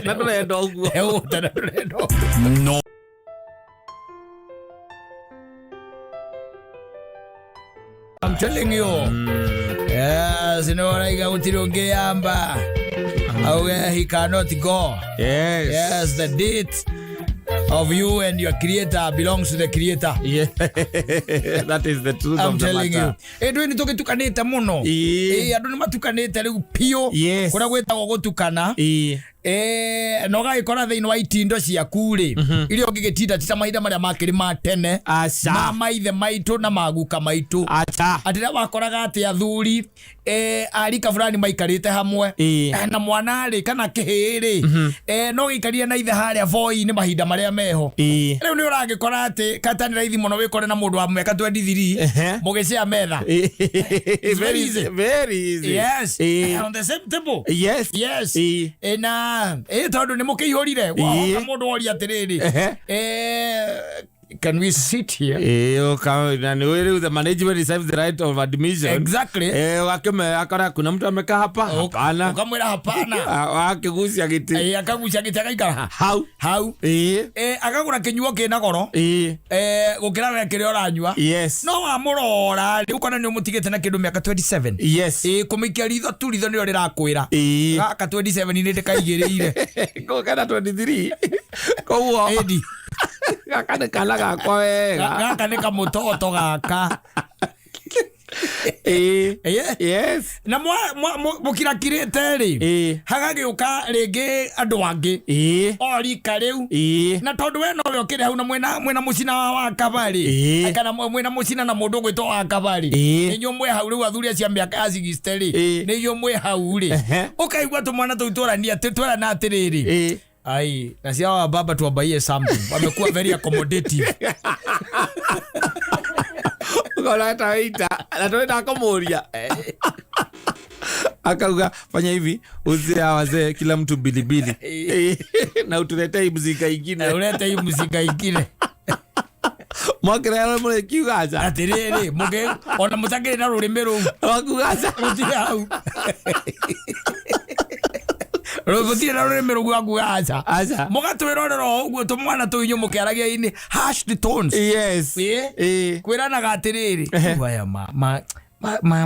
Na ndũrenda ũguo. Ũgũte na ndũrenda ũguo. No. I'm telling you. Yes, no oraiga gũtirĩ ũngĩ yamba auge he cannot go. Yes. Yes, the date of you and your creator belongs to the creator. Yeah. That is the truth I'm of the telling you. matter. Ĩndũ nĩ tũgĩtukanĩte mũno. Ĩĩ. Ĩĩ, andũ nĩ matukanĩte rĩu piũ. Yes. Kũrĩa gwĩtagwo gũtukana. Ĩĩ. Eh, na ũgagĩkora thĩinĩ wa itindo ciaku rĩ, iria ũngĩgĩtinda ti ta mahinda marĩa makĩrĩ ma tene, Aca. ma maithe maitũ na maguka maitũ, Aca. atĩ rĩrĩa wakoraga atĩ athuri arika fulani maikarĩte hamwe, Ĩĩ. na mwana rĩ kana kĩhĩĩ rĩ, no gĩikarire na ithe harĩa voi-inĩ mahinda marĩa meho. Ĩĩ. Rĩu nĩ ũragĩkora atĩ kata nĩ raithi mũno wĩkore na mũndũ wa mĩaka 23 Ehe. mũgĩcea metha. Ĩĩ. Very easy. Very easy. Yes. Ĩĩ. On the same table. Yes. Yes. Ĩĩ. Ĩ, na ĩ tondũ nĩ mũkĩihũrire Ĩĩ. wahota mũndũ oria atĩrĩrĩ, Ehe. Can we sit here? Ĩĩ, na nĩ rĩu the management reserves the right of admission. Exactly. Eh, wakime akora kuna mtu amekaa hapa. Hapana. Ũkamwĩra hapana. Akigucia gĩtĩ. Ĩ, akagucia gĩtĩ agaikara ha Hau. hau. Ĩĩ. Ĩ, akagũra kĩnyuo kĩna goro, Ĩĩ. gũkĩra we kĩrĩa ũranyua. Yes. No wamũrora rĩ, ũkona nĩ ũmũtigĩte na kĩndũ mĩaka 27. Yes. Ĩ, kũmĩikia ritho tu, ritho nĩrĩo rĩrakwĩra Ĩĩ. gaka 27 nĩ ndĩkaigĩrĩire. Kana 23. Koguo ĩndi gaka nĩ kana gakwa wega. Gaka nĩ kamũtoto gaka. Ĩĩ. Ĩ. Yes. Na mũkirakirĩte rĩ, Ĩĩ. hagagĩũka rĩngĩ andũ angĩ Ĩĩ. o rika rĩu, Ĩĩ. na tondũ we nowe ũkĩrĩ hau na mwĩna mũcina wa kabarĩ, Ĩĩ. kana mwĩna mũcina na mũndũ ũgwĩtwo wa kabarĩ, Ĩĩ. nĩ inyuĩ mwĩ hau rĩu, athuri acio a mĩaka ya 60 rĩ, Ĩĩ. nĩ inyuĩ mwĩ hau rĩ, Ehe. ũkaigua tũmwana tũu twarania twerana atĩrĩrĩ, Ĩĩ. "Ai, na si hawa baba tuwabaie something, wamekuwa very accommodative." Ũkona ta waiter na twenda kũmũria akauga, "Fanya hivi, uzie hawa wazee kila mtu bilibili na utuletee mzinga ingine." Ũrete hii mzinga ingine. Mwakĩrera mũrĩkiuga aca. Atĩrĩrĩ, mũgĩ ona mũtakĩrĩ na rũrĩmĩ rũu. Wakuga aca. Rũtirĩ hau, rũtirĩ na rũrĩmĩ rũu rwa kuga aca. Aca. Mũgatwĩrorera o ũguo tũmwana tũu inyuĩ mũkĩaragia in hushed tones. Yes. Ĩĩ. Ĩĩ. Kwĩranaga atĩrĩrĩ, "Rĩu aya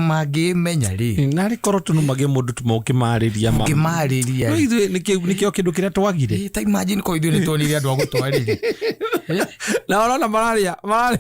mangĩmenya rĩ." Narĩ korwo tũnumagie mũndũ tũmũkĩmarĩria ma. Ngĩmarĩria. No ithuĩ nĩkĩo kĩndũ kĩrĩa twagire. Ĩ, ta imagine ko ithuĩ nĩ tuonire andũ a gũtwarĩria. Na ũrona mararĩa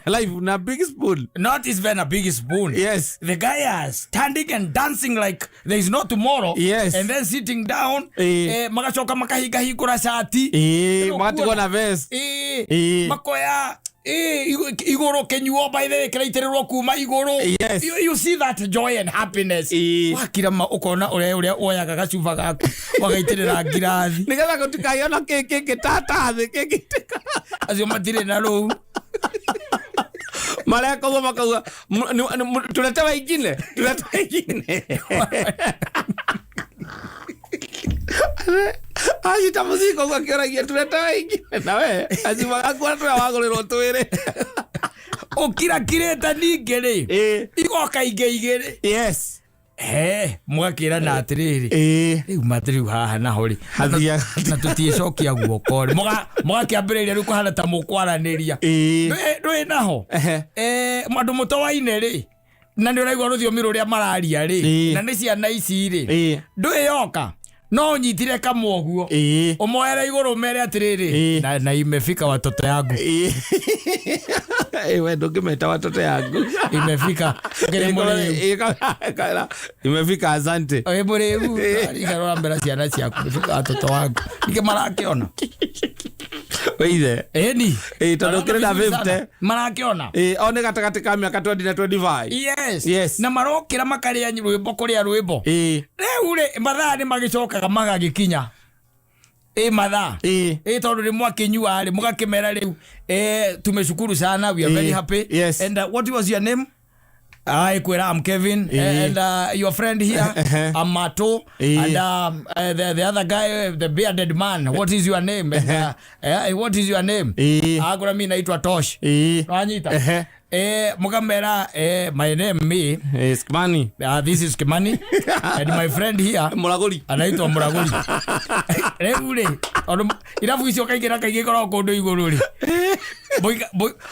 live na big spoon. Not even a big spoon. Yes. The guy is standing and dancing like there is no tomorrow. Yes. And then sitting down, Ĩĩ. magacoka makahingahingũra cati. Ĩĩ, Rĩu magatigwo kuona- na vest. Ĩĩ. Ĩĩ. Makoya igũrũ kĩnyuo by the way kĩraitĩrĩrwo kuma igũrũ. Yes. You see that joy and happiness. Ĩĩ. Wakira ma ũkona ũrĩa woyaga gacuba gaku wagaitĩrĩra ngirathi. Nĩgetha gũtikaiona kĩngĩ tata thĩ kĩngĩtĩka. Acio matirĩ na rũu. Mareka ũguo makauga, "Tulete wengine, tulete wengine." Acita mũcinga ũguo akĩoragia, "Tulete wengine," na we gacuba gaku ona tũrĩa wagũrĩrwo twĩrĩ. Ũkirakirĩte ningĩ rĩ, Ĩĩ. igoka ingĩ igĩrĩ. Yes. He mũgakĩrana atĩrĩrĩ, Ĩĩ. rĩu matĩ rĩu haha naho rĩ, Hathiaga na tũtiĩcokia guoko rĩ, mũgakĩambĩrĩria rĩu kũhana ta mũkwaranĩria. Ĩĩ. Ndũĩ naho. Ehe. Andũ mũtowaine rĩ, na nĩ ũraigua rũthiomi rũrĩa mararia rĩ, Ĩĩ. na nĩ ciana ici rĩ, Ĩĩ. ndũĩ yoka no ũnyitire kamwe ũguo, Ĩĩ. ũmoere igũrũ ũmere atĩrĩrĩ, Ĩĩ. na imefika watoto yangu. Ĩĩ. Ĩĩ, we ndũngĩmeta watoto yangu. Imefika ngere mũrĩu. Ĩĩ, imefika, asante. Ĩ, mũrĩu ikarora mbere ciana ciaku, imefika watoto wangu ningĩ marakĩona. Wĩithe. Ĩni. Ĩĩ, tondũ ũkĩrĩ na 50. Marakĩona. Ĩĩ, o nĩ gatagatĩ ka mĩaka 20 na 25. Yes. Yes. Na marokĩra makarĩa rwĩmbo kũrĩa rwĩmbo. Ĩĩ. Rĩu rĩ, mathaa nĩ magĩcokaga magagĩkinya. Ĩ mathaa. Ĩĩ. Ĩ tondũ nĩ mwakĩnyua rĩ, mũgakĩmera rĩu, tumeshukuru sana, we are very Ĩĩ. happy. Yes. And what was your name? I kwera, I'm Kevin. Ĩĩ. And your friend here, I'm Mato. Ĩĩ. And the other guy, the bearded man, what is your name? And, what is your name? Ĩĩ. Akora mi naitwa Tosh. Ĩĩ. Wanyita? Ehe. Mukamera, my name me. Yes, Kimani. This is Kimani. And my friend here Mũragũri. Anaitwa Mũragũri. Rĩu rĩ, tondũ irabu icio kaingĩ na kaingĩ ikoragwo kũndũ igũrũ rĩ,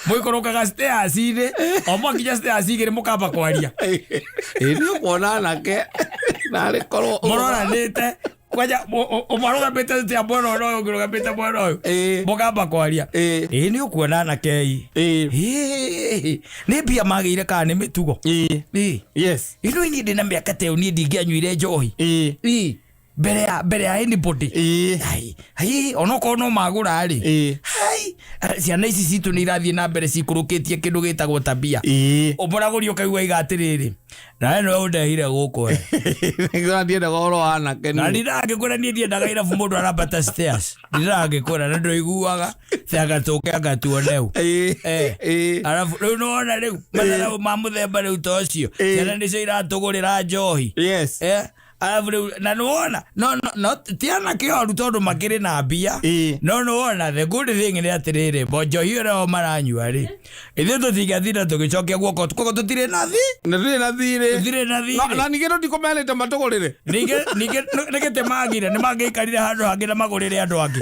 mũikũrũkaga stairs-inĩ, o mwakinya stairs igĩrĩ mũkamba kwaria. Ĩ nĩ ũkuona anake narĩ korwo Mũroranĩte kwanja, ũmwe arũgamĩte tia mwena ũyũ na ũyũ ũngĩ ũrũgamĩte mwena ũyũ. Ĩĩ. Mũkamba kwaria. Ĩĩ. Ĩ nĩ ũkuona anake ĩ. Ĩĩ. Ĩ, nĩ mbia magĩire kana nĩ mĩtugo? Ĩĩ. Ĩ. Yes. Ĩno niĩ ndĩna mĩaka ta ĩyo, niĩ ndingĩanyuire njohi. Ĩĩ. Ĩ, mbere ya anybody. Ĩĩ. Ai, ai, onokorwo no magũra rĩ. Ĩĩ. Hai, ciana ici citũ nĩ irathiĩ na mbere cikũrũkĩtie kĩndũ gĩtagwo tabia. Ĩĩ. Ũmũragũri ũkaigua iga atĩrĩrĩ, nawe nĩwe ũndehire gũkũ we. Nĩguo ndiendaga ũhoro wa anake Na niĩ. ndindagĩkwĩra niĩ ndiendaga irabu mũndũ arambata stairs. Ndindagĩkwĩra na ndũiguaga anga tũke anga tuoneu. Ĩĩ. Eh. Ĩĩ. Arabu rĩu nĩwona rĩu matharau ma mũthemba rĩu ta ũcio. Ĩĩ. Ciana nĩcio iratũgũrĩra njohi. Yes. Eh, arabu rĩu na nĩwona no no no ti anake oru tondũ makĩrĩ na mbia. Ĩĩ. No nĩwona the good thing nĩ atĩrĩrĩ, bo njohi ĩrĩa o maranyua rĩ, ithuĩ tũtingĩatinda tũgĩcokia guoko, koguo tũtirĩ na thi. Na tũtirĩ na thirĩ. Tũtirĩ na thirĩ. Na ningĩ tũtikũmeanĩte matũgũrĩre. Ningĩ nĩ gĩtĩ magire nĩ mangĩikarire handũ hangĩ na magũrĩre andũ angĩ.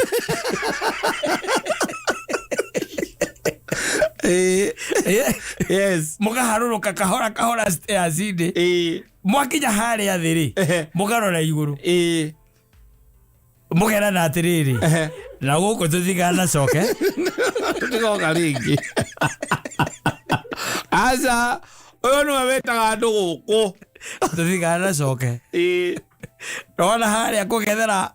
Ĩĩ. Eh, Yes. mũkaharũrũka kahora kahora stairs-inĩ. Ĩĩ. Mwakinya harĩa thĩ rĩ, Ehe. mũkarora igũrũ. Ĩĩ. Mũkerana atĩrĩrĩ, Ehe. na gũkũ tũtiganacoke. Tũtigoka rĩngĩ. Aca, ũyũ nĩwe wĩtaga andũ gũkũ. Tũtiganacoke. Ĩĩ. Nona harĩa kũng'ethera,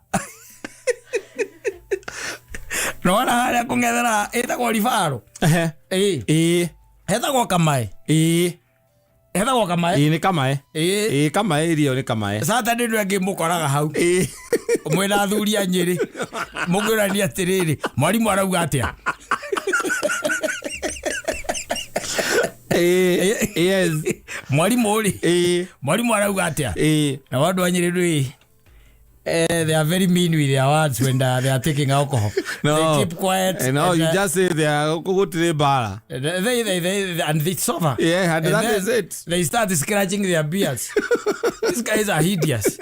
nona harĩa kũng'ethera ĩtagwo ribaro. Ehe. Ĩĩ. Ĩĩ. Hetagwo kamaĩ. Ĩĩ. Hetagwo kamaĩ. Ĩĩ nĩ kamaĩ. Ĩĩ. Ĩĩ, kamaĩ irio nĩ kamaĩ. Saturday nĩ angĩ mũkoraga hau. Ĩĩ. Mwĩna athuri a Nyĩrĩ, mũkwĩrania atĩrĩrĩ, mwarimũ arauga atĩa? Ĩĩ. Yes. Mwarimũ rĩ, Ĩĩ. mwarimũ arauga atĩa? Ĩĩ. Na andũ a Nyĩrĩ rĩ, they are very mean with their words when they are taking alcohol. No. They keep quiet. No, and, you just say they are gũtirĩ mbara. They, and it's over. Yeah, and that then is it. They start scratching their beards. These guys are hideous.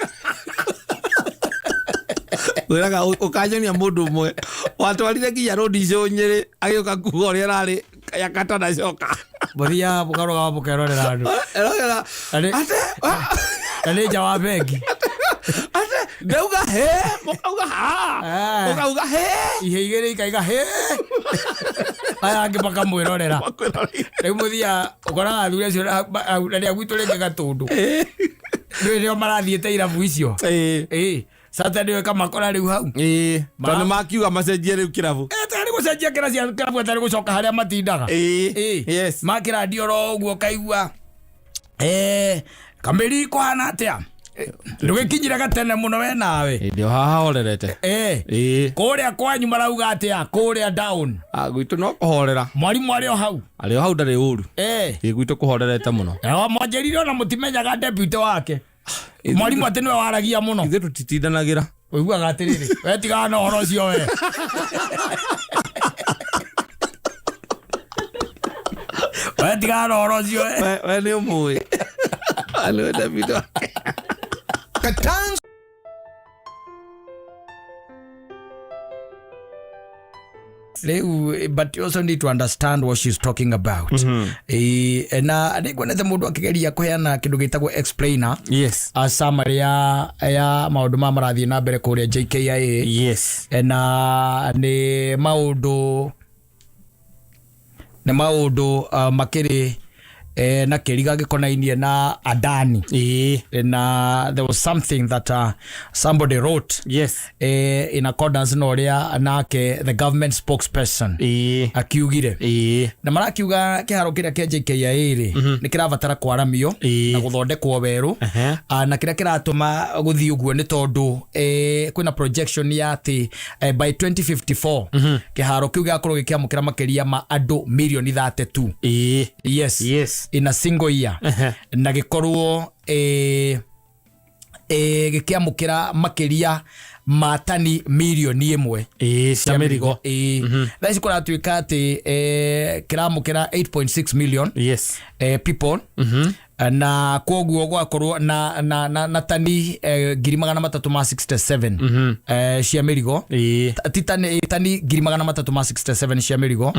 Wĩraga ũkanyonia mũndũ ũmwe watwarire nginya rũndi icio Nyĩrĩ agĩũka kuga ũrĩa ararĩ ya katanacoka. Mũthiaga mũkarũgama mũkerorera andũ. Erogera ate Na nĩ nja wa bengi. Ate ndauga he mũkauga ha. Eh. Mũkauga he. Ihe igĩrĩ ikaiga he. Aya angĩ makamwĩrorera. Rĩu mũthiaga ũkoraga athuri acio na nĩ a gwitũ rĩngĩ Gatũndũ. Rĩu nĩo marathiĩte irabu icio. Ĩĩ. Ĩĩ. Saturday ĩkamakora rĩu hau. Ĩĩ. Tondũ makiuga macenjie rĩu kĩrabu. Tarĩ gũcenjia kĩrabu atarĩ gũcoka harĩa matindaga. Ĩĩ. Ĩĩ. Yes. Makĩrandio oro ũguo kaigua. Kamĩri kũhana atĩa? Ndũgĩkinyire gatene mũno we nawe. Ĩĩ, ndĩ o haha horerete. Ĩĩ. Kũrĩa kwanyu marauga atĩa? Kũrĩa down. Ah, gwitũ no kũhorera. Mwarimũ arĩ o hau. Arĩ o hau ndarĩ ũru. Ĩĩ, gwitũ kũhorerete mũno. Na mwanjĩrire ona mũtimenyaga deputy wake. Mwarimũ atĩ nĩwe waragia mũno. Ithuĩ tũtitindanagĩra. Ũiguaga atĩrĩrĩ, we tigana na ũhoro ũcio we. We tigana na ũhoro ũcio we. We nĩ ũmũĩ. We nĩwe deputy wake. Katanz Rĩu, but you also need to understand what she's talking about. Na nĩnguonete mũndũ akĩgeria kũheana kĩndũ gĩtagwo explainer, Yes. a summary ya maũndũ ma marathiĩ na mbere kũrĩa JKIA. Yes. Na nĩ maũndũ makĩrĩ Na kĩriga gĩkonainie na Adani. Na there was something that somebody wrote in accordance na ũrĩa nake the government spokesperson akiugire. Na marakiuga kĩharo kĩrĩa kĩa JKIA rĩ, nĩ kĩrabatara kwaramio na gũthondekwo werũ. Na kĩrĩa kĩratũma gũthiĩ ũguo nĩ tondũ kwĩna projection ya atĩ by 2054 kĩharo kĩu gĩgakorwo gĩkĩamũkĩra makĩria ma andũ mirioni 32. Yes. In a single year. Na gĩkorwo gĩkĩamũkĩra makĩria ma tani mirioni 1 Cia mĩrigo. Thaa ici kũratuĩka atĩ kĩramũkĩra 8.6 million people, na koguo gwakorwo na tani 367,000 cia mĩrigo. Ti tani 367,000 cia mĩrigo.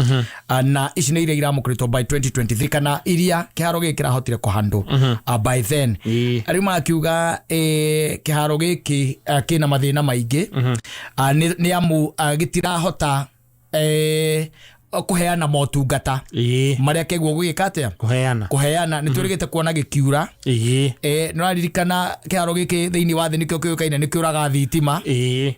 Na ici nĩ iria iramũkĩrĩtwo by 2023, kana iria kĩharo gĩkĩ kĩrahotire kũhandle by then. Rĩu makiuga kĩharo gĩkĩ kĩna mathĩna maingĩ, nĩ amu gĩtirahota kũheana motungata marĩa keguo gwĩka atĩa? Kũheana. Kũheana. Nĩ twĩrĩgĩte kuona gĩkiura. Nĩ ũraririkana kĩharo gĩkĩ thĩinĩ wa thĩ nĩkĩo kĩũĩkaine nĩ kĩũraga thitima,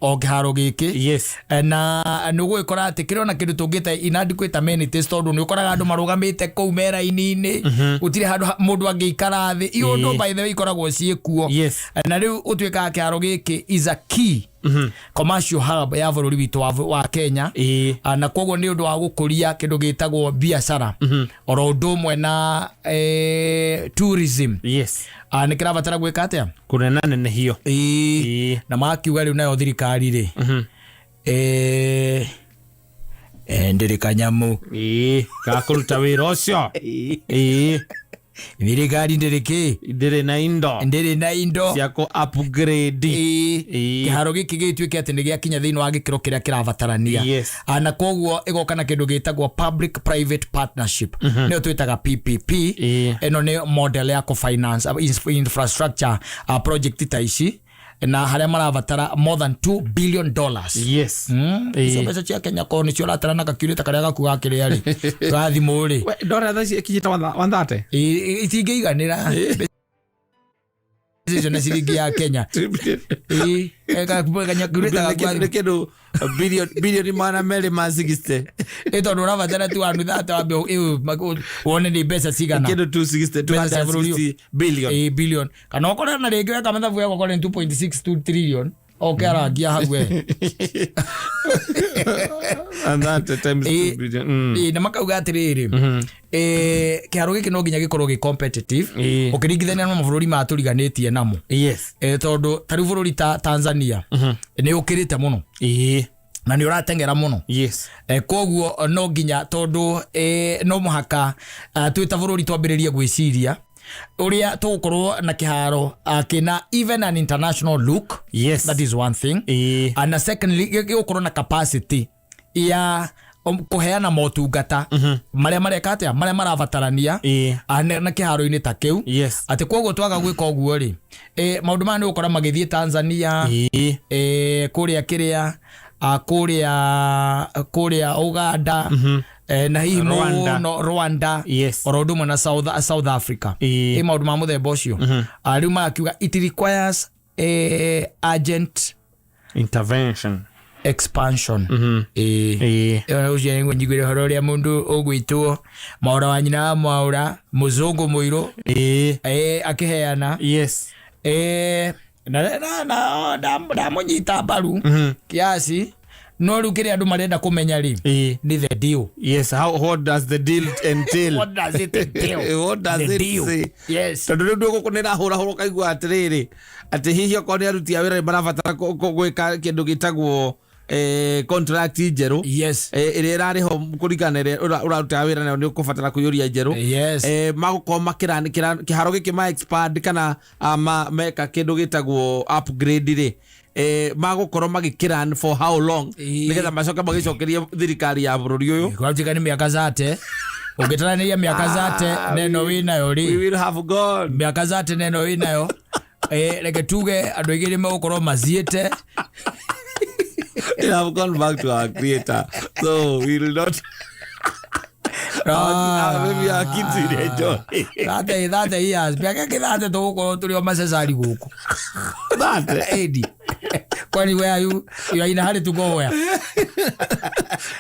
o kĩharo gĩkĩ. Na nĩ ũgũgĩkora atĩ kĩrĩ ona kĩndũ tũngĩta inadequate amenities, tondũ nĩ ũkoraga andũ marũgamĩte kũu mera-inĩ, gũtirĩ handũ mũndũ angĩikara thĩ. Iũndũ by the way ikoragwo ciĩkuo. Na rĩu ũtuĩkaga kĩharo gĩkĩ is a key commercial hub ya bũrũri witũ wa Kenya. Na koguo nĩ ũndũ wa gũkũria kĩndũ gĩtagwo biacara, oro ũndũ ũmwe na tourism. Nĩ kĩrabatara gwĩka atĩa? Kũnena nenehio. Na makiuga rĩu nayo thirikari rĩ, ndĩrĩ kanyamu. Gakũruta wĩra ũcio. Thirikari ndĩrĩ kĩ? Ndĩrĩ na indo. Ndĩrĩ na indo cia kũ upgrade. Kĩharo gĩkĩ gĩtuĩke atĩ nĩ gĩakinya thĩinĩ wa gĩkĩro kĩrĩa kĩrabatarania. Na koguo ĩgoka na kĩndũ gĩtagwo public private partnership, nĩyo twĩtaga PPP. Ĩno nĩ model ya kũfinance infrastructure project ta ici, na harĩa marabatara more than $2 billion. Icio mbeca cia Kenya korwo nĩcio ũratara na kakiurĩta karĩa gaku gakĩrĩa rĩ, gathimũ rĩ. We, ndora thaa ici ĩkinyĩte 130. Itingĩiganĩra mbeca icio na ciringi ya Kenya. Kanyakiurĩta gaku. Nĩ kĩndũ 260 billion. Ĩ, tondũ ũrabatara tu wandu thate wambe wone nĩ mbeca cigana. Kĩndũ 260. Mbeca cia bũrũri. 260 billion. Billion, kana ũkore na rĩngĩ weka mathabu yako ũkore nĩ 2.62 trillion oke arangia hau we. And that times 2 billion. Na makauga atĩrĩrĩ, kĩharo gĩkĩ no nginya gĩkorwo gĩ competitive ũkĩringithania na mabũrũri maya tũriganĩtie namo. Tondũ ta rĩu bũrũri ta Tanzania nĩ ũkĩrĩte mũno na nĩ ũrateng'era mũno. Koguo no nginya, tondũ no mũhaka twĩ ta bũrũri twambĩrĩrie gwĩciria ũrĩa tũgũkorwo na kĩharo kĩna even an international look. That is one thing. And secondly, gĩgũkorwo na capacity ya kũheana motungata marĩa mareka atĩa, marĩa marabatarania na kĩharo-inĩ ta kĩu. Atĩ koguo twaga gwĩka ũguo rĩ, maũndũ maya nĩ gũkora magĩthiĩ Tanzania, kũrĩa kĩrĩa kũrĩa Uganda, na hihi Rwanda. mũno Rwanda, oro ũndũ ũmwe na South Africa. Ĩ maũndũ ma mũthemba ũcio. Rĩu magakiuga it requires urgent intervention. Expansion. Ũcio nĩguo njiguire ũhoro ũrĩa mũndũ ũgwĩtwo Mwaũra wa nyina wa Mwaũra, mũzũngũ mũirũ, akĩheana. Na ndamũnyita mbaru kiasi, no rĩu kĩrĩa andũ marenda kũmenya rĩ, nĩ the deal. Yes, how what does the deal entail? What does it entail? What does The it deal. say? Tondũ rĩu gũkũ nĩ rahũrahũra ũkaigua atĩrĩrĩ, atĩ hihi okorwo nĩ aruti a wĩra nĩ marabatara gwĩka kĩndũ gĩtagwo contract njerũ, ĩrĩa ĩrarĩ ho kũringana na ĩrĩa ũrarutaga wĩra nayo, nĩ ũkũbatara kũiyũria njerũ. Magũkorwo makĩra kĩharo gĩkĩ ma expand kana meka kĩndũ gĩtagwo upgrade rĩ, magũkorwo magĩkĩran for how long, nĩgetha macoke magĩcokerie thirikari ya bũrũri ũyũ. Kwatuĩka nĩ mĩaka zate, ũngĩtaranĩria mĩaka zate neno wĩnayo We rĩ, will have gone. Mĩaka zate neno wĩnayo, reke tuge andũ aingĩ nĩ megũkorwo maziĩte. We have gone back to our creator, so we will not Maybe our kids will enjoy. 30 years, mĩaka ĩngĩ 30 tũgũkorwo tũrĩ o macecari gũkũ. 30? Edi. Kwani where are you? You are in a hurry to go where?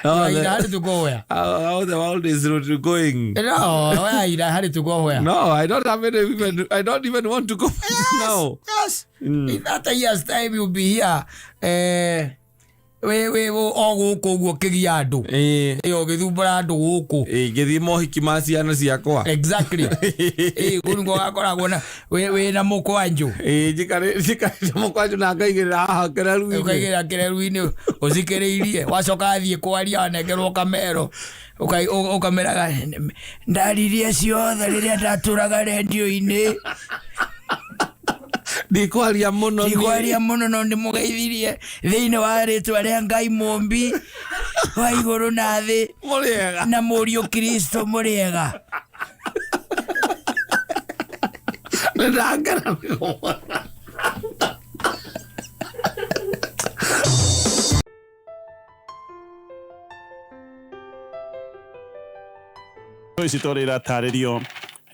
You are in a hurry to go where? How the world is going. No, where are you in a hurry to go where? No, I don't have any even, I don't even want to go now. Yes. In 30 years time you'll be here. We o gũkũ ũguo ũkĩgia andũ. Ĩ, ũgĩthumbũra andũ gũkũ. Ngĩthiĩ mohiki ma ciana ciakwa. Exactly. Ĩ, kũu nĩkuo gakoragwo na wĩ na mũkwanjũ. Njikarĩte mũkwanjũ na ngaigĩrĩra haha kĩreru-inĩ. Ũkaigĩrĩra kĩreru-inĩ ũcikĩrĩirie, wacoka athiĩ kwaria wanengerwo kamero, ũkameraga ndaririe ciothe rĩrĩa ndatũraga rendio-inĩ. Ndikwaria mũno niĩ. Ndikwaria mũno no ndĩmũgeithirie thĩinĩ wa rĩtwa rĩa Ngai mũmbi wa igũrũ na thĩ. Mũrĩega. Na mũriũ Kristo mũrĩega. Nĩndakena nĩ kũmona. Ici tũrĩ iratarĩrio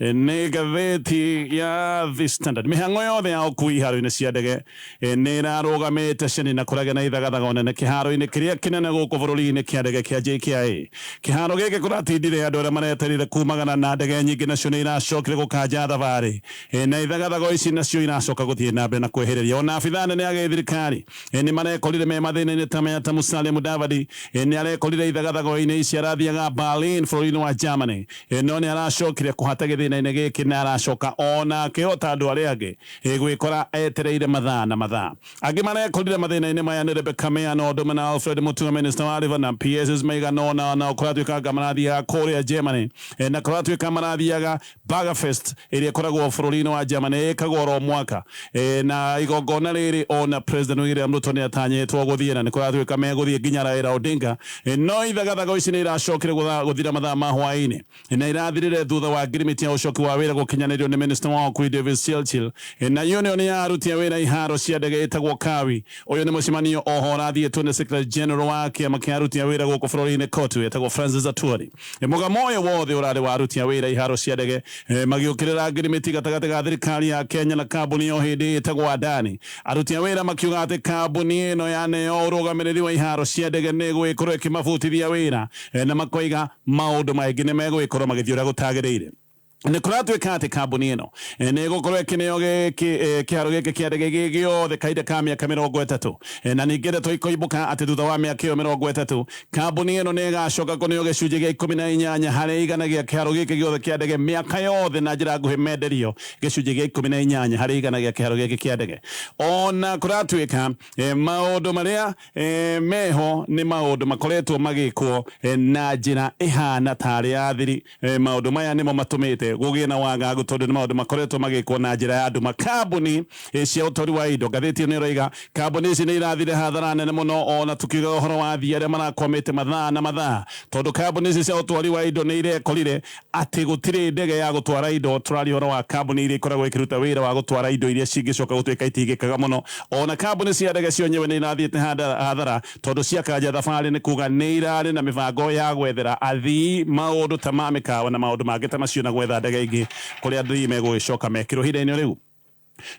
nĩ ngathĩti ya The Standard. Mĩhang'o yothe ya ũkui iharo-inĩ cia ndege nĩ ĩrarũgamĩte ceni na kũragĩa na ithagathaga nene kĩharo-inĩ kĩrĩa kĩnene gũkũ bũrũri-inĩ kĩa ndege kĩa JKIA. Kĩharo gĩkĩ kũratindire andũ arĩa mareterire kumagana na ndege nyingĩ nacio nĩ iracokire gũkanja thabarĩ. Na ithagathago ici nacio iracoka gũthiĩ na mbere na kwehereria. Ona abithaa nene a gĩthirikari nĩ marekorire me mathĩna-inĩ ta maya ta Musalia Mudavadi nĩ arekorire ithagathago-inĩ ici arathiaga Berlin bũrũri-inĩ wa Germany. No nĩ aracokire kũhata gĩthĩna-inĩ gĩkĩ na aracoka onake o ta andũ arĩa angĩ gwĩkora etereire mathaa na mathaa. Angĩ marekorire mathĩna-inĩ maya nĩ Rebecca Mea na ũndũ ũmwe na Alfred Mutua minister wa River na PSs maigana ũna nao kũratuĩka marathiaga kũrĩa Germany. Na kũratuĩka marathiaga Burgerfest ĩrĩa ĩkoragwo bũrũri-inĩ wa Germany ĩkagwo oro mwaka. Na igongona rĩrĩ ona President William Ruto nĩ atanyĩtwo gũthiĩ na nĩ kũratuĩka megũthiĩ nginya Raila Odinga. No ithagathago ici nĩ iracokire gũthira mathaa ma hwaĩ-inĩ. Na irathirire thutha wa ngirimiti ya ũcoki wa wĩra gũkinyanĩrio nĩ minister wa ũkui David Churchill. Na union ya aruti a wĩra iharo cia ndege ĩtagwo Kawi. Ũyũ nĩ mũcemanio oho ũrathiĩtwo nĩ Secretary General wa kĩama kĩa aruti a wĩra gũkũ bũrũri-inĩ COTU ĩtagwo Francis Atwoli. Mũgamo ũyũ wothe ũrarĩ wa aruti a wĩra iharo cia ndege magĩũkĩrĩra ngirimiti gatagatĩ ga thirikari ya Kenya na kambuni o hĩndĩ ĩtagwo Adani. Aruti a wĩra makiuga atĩ kambuni ĩno yaneo ũrũgamĩrĩri wa iharo cia ndege nĩ ĩgũgĩkorwo ĩkĩmabutithia wĩra. Na makoiga maũndũ maingĩ nĩ megũgĩkorwo magĩthiĩ ũrĩa gũtagĩrĩire. Nĩ kũratuĩka atĩ kambuni ĩno nĩ ĩgũkorwo ĩkĩneo kĩharo gĩkĩ kĩa ndege gĩ gĩothe kahinda ka mĩaka 30. Na ningĩ ndeto ikoimbũka atĩ thutha wa mĩaka ĩyo 30 kambuni ĩno nĩ ĩgacoka kũneo gĩcunjĩ gĩa 18 harĩ igana gĩa kĩharo gĩkĩ gĩothe kĩa ndege mĩaka yothe na njĩra nguhĩ menderio gĩcunjĩ gĩa 18 harĩ igana gĩa kĩharo gĩkĩ kĩa ndege. Ona kũratuĩka maũndũ marĩa meho nĩ maũndũ makoretwo magĩkwo na njĩra ĩhana tarĩ ya thiri. Maũndũ maya nĩmo matũmĩte gũgĩe na wagagu tondũ nĩ maũndũ makoretwo magĩkwo na njĩra ya nduma. Kambuni cia ũtwari wa indo, ngathĩti ĩno ĩroiga kambuni ici nĩ irathire hathara nene mũno ona tukiuga ũhoro wa athii arĩa marakwamĩte mathaa na mathaa, tondũ kambuni ici cia ũtwari wa indo nĩ irekorire atĩ gũtirĩ ndege ya gũtwara indo. Tũraria ũhoro wa kambuni iria ikoragwo ikĩruta wĩra wa gũtwara indo iria cingĩcoka gũtuĩka itigĩkaga mũno. Ona kambuni cia ndege cio nyewe nĩ irathiĩte hathara tondũ ciakanja thabarĩ nĩ kuga nĩ irarĩ na mĩbango ya gwethera athii maũndũ ta ma mĩkawa na maũndũ mangĩ ta macio na gwetha ndege ingĩ kũrĩa athii megũgĩcoka mekĩrwo ihinda-inĩ rĩu.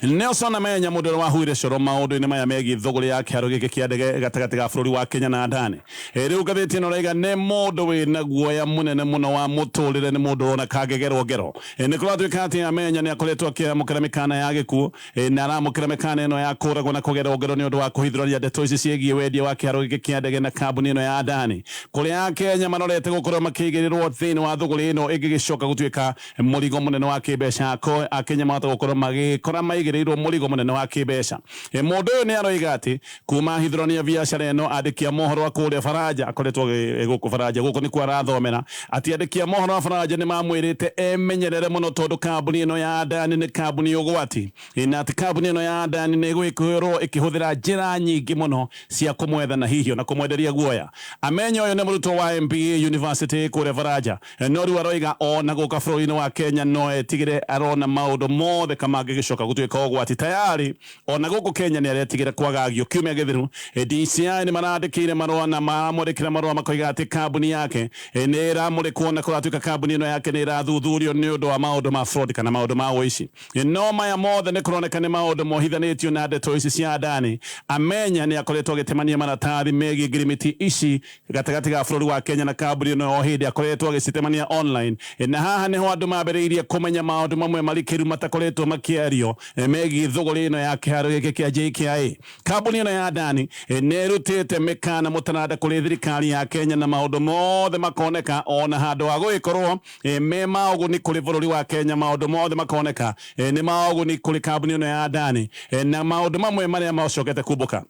Nelson Amenya mũndũ ũrĩa wahuire coro maũndũ-inĩ maya megiĩ thũgũrĩ ya kĩharo gĩkĩ kĩa ndege gatagatĩ ga bũrũri wa Kenya na Adani. Rĩu ngathĩti ĩno ĩraiga nĩ mũndũ wĩna guoya mũnene mũno wa mũtũrĩre, nĩ mũndũ ũrona kangĩgerwo ngero. Nĩ kũratuĩka atĩ Amenya nĩ akoretwo akĩamũkĩra mĩkana ya gĩkuũ, na aramũkĩra mĩkana ĩno ya kũragwo na kũgerwo ngero nĩ ũndũ wa kũhithũrania ndeto ici ciĩgiĩ wendia wa kĩharo gĩkĩ kĩa ndege na kambuni ĩno ya Adani, kũrĩa Akenya marorete gũkorwo makĩigĩrĩrwo thĩinĩ wa thũgũrĩ ĩno ĩngĩgĩcoka gũtuĩka mũrigo mũnene wa kĩmbeca. Akenya mahota gũkorwo magĩkora maigĩrĩirwo mũrigo mũnene wa kĩmbeca. Mũndũ ũyũ nĩ aroiga atĩ kuma ahithũrania biacara ĩno andĩki a mohoro a kũrĩa Baranja, akoretwo gũkũ Baranja, gũkũ nĩkuo arathomera, atĩ andĩki a mohoro a Baranja nĩ mamwĩrĩte emenyerere mũno tondũ kambuni ĩno ya Adani nĩ kambuni ũgwati, na atĩ kambuni ĩno ya Adani nĩ ĩgũgĩkorwo ĩkĩhũthĩra njĩra nyingĩ mũno cia kũmwetha na hihi ona kũmwenderia guoya. Amenya ũyũ nĩ mũrutwo wa MBA University kũrĩa Baranja, no rĩu aroiga ona gũka bũrũri-inĩ wa Kenya no etigĩre arona maũndũ mothe kamangĩgĩcoka gũtuĩka ũgwati tayari ona gũkũ Kenya nĩ aretigĩra kwagagio kiumia gĩthiru. DCI nĩ marandĩkĩire marũa na maramũrĩkĩra marũa makoiga atĩ kambuni yake nĩ ĩramũrĩkwo na kũratuĩka kambuni ĩno yake nĩ ĩrathuthurio nĩ ũndũ wa maũndũ ma fraud kana maũndũ ma ũici. No maya mothe nĩ kũroneka nĩ maũndũ mohithanĩtio na ndeto ici cia Adani. Amenya nĩ akoretwo agĩtemania maratathi megiĩ ngirimiti ici gatagatĩ ga bũrũri wa Kenya na kambuni ĩno o hĩndĩ akoretwo agĩcitemania online, na haha nĩho andũ mambĩrĩirie kũmenya maũndũ mamwe marikĩru matakoretwo makĩario megiĩ thũgũrĩ ĩno ya kĩharo gĩkĩ kĩa JKIA. Kambuni ĩno ya Adani nĩ ĩrutĩte mĩkana mũtaranda kũrĩ thirikari ya Kenya na maũndũ mothe makoneka ona handũ ha gũgĩkorwo me ma ũguni kũrĩ bũrũri wa Kenya, maũndũ mothe makoneka nĩ ma ũguni kũrĩ kambuni ĩno ya Adani, na maũndũ mamwe marĩa macokete kumbũka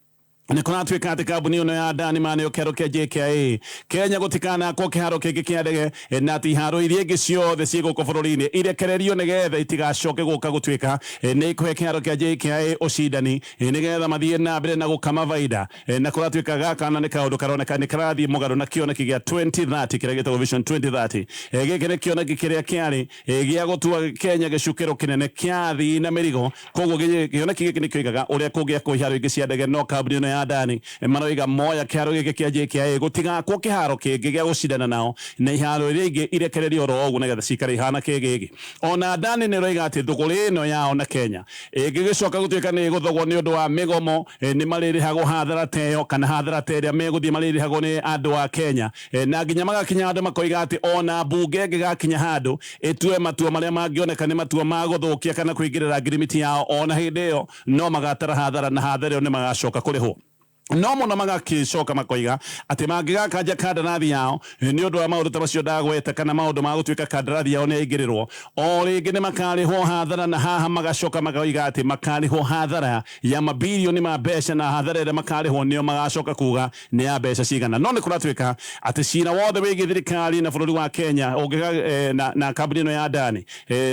nĩ kũratuĩka atĩ kambuni ĩno ya Adani maneo kĩharo kĩa JKIA Kenya gũtikanakwo kĩharo kĩngĩ kĩa ndege, na atĩ iharo iria ingĩ ciothe ciĩ gũkũ bũrũri-inĩ irekererio nĩgetha itigacoke gũka gũtuĩka nĩ ikũhe kĩharo kĩa JKIA ũcindani, nĩgetha mathiĩ na mbere na gũkama baida. Na kũratuĩka gaka na nĩ kaũndũ karoneka nĩ karathiĩ mũgarũ na kĩoneki gĩa 2030 kĩrĩa gĩtagwo Vision 2030. Gĩkĩ nĩ kĩoneki kĩrĩa kĩarĩ gĩa gũtua Kenya gĩcukĩro kĩnene kĩa athii na mĩrigo. Koguo kĩoneki gĩkĩ nĩ kĩoigaga ũrĩa kũngĩakwo iharo ingĩ cia ndege, no kambuni ĩno ya Adani maroiga moya kĩharo gĩkĩ kĩa JKIA gũtigakwo kĩharo kĩngĩ gĩa gũcindana nao, na iharo iria ingĩ irekererio oro ũguo nĩgetha cikare ihana kĩgĩgĩ. Ona Adani nĩ ĩroiga atĩ thũgũrĩ ĩno yao na Kenya ĩngĩgĩcoka gũtuĩka nĩ ĩgũthogwo nĩ ũndũ wa mĩgomo, nĩ marĩrĩhagwo hathara ta ĩyo kana hathara ta ĩrĩa megũthiĩ marĩrĩhagwo nĩ andũ a Kenya. Na nginya magakinya andũ makoiga atĩ ona mbunge ĩngĩgakinya handũ ĩtue matua marĩa mangĩoneka nĩ matua ma gũthũkia kana kũingĩrĩra ngirimiti yao, ona hĩndĩ ĩyo no magatara hathara na hathara ĩyo nĩ magacoka kũrĩhwo. No mũno magagĩcoka makoiga atĩ mangĩgakanja kandarathi yao nĩ ũndũ wa maũndũ ta macio ndagweta kana maũndũ ma gũtuĩka kandarathi yao nĩ yaingĩrĩrwo, o rĩngĩ nĩ makarĩhwo hathara, na haha magacoka makoiga atĩ makarĩhwo hathara ya mabirioni ma mbeca, na hathara ĩrĩa makarĩhwo nĩyo magacoka kuga nĩ ya mbeca cigana. No nĩ kũratuĩka atĩ cira wothe wĩgiĩ thirikari na bũrũri wa Kenya ũngĩga na kambuni ĩno ya Adani,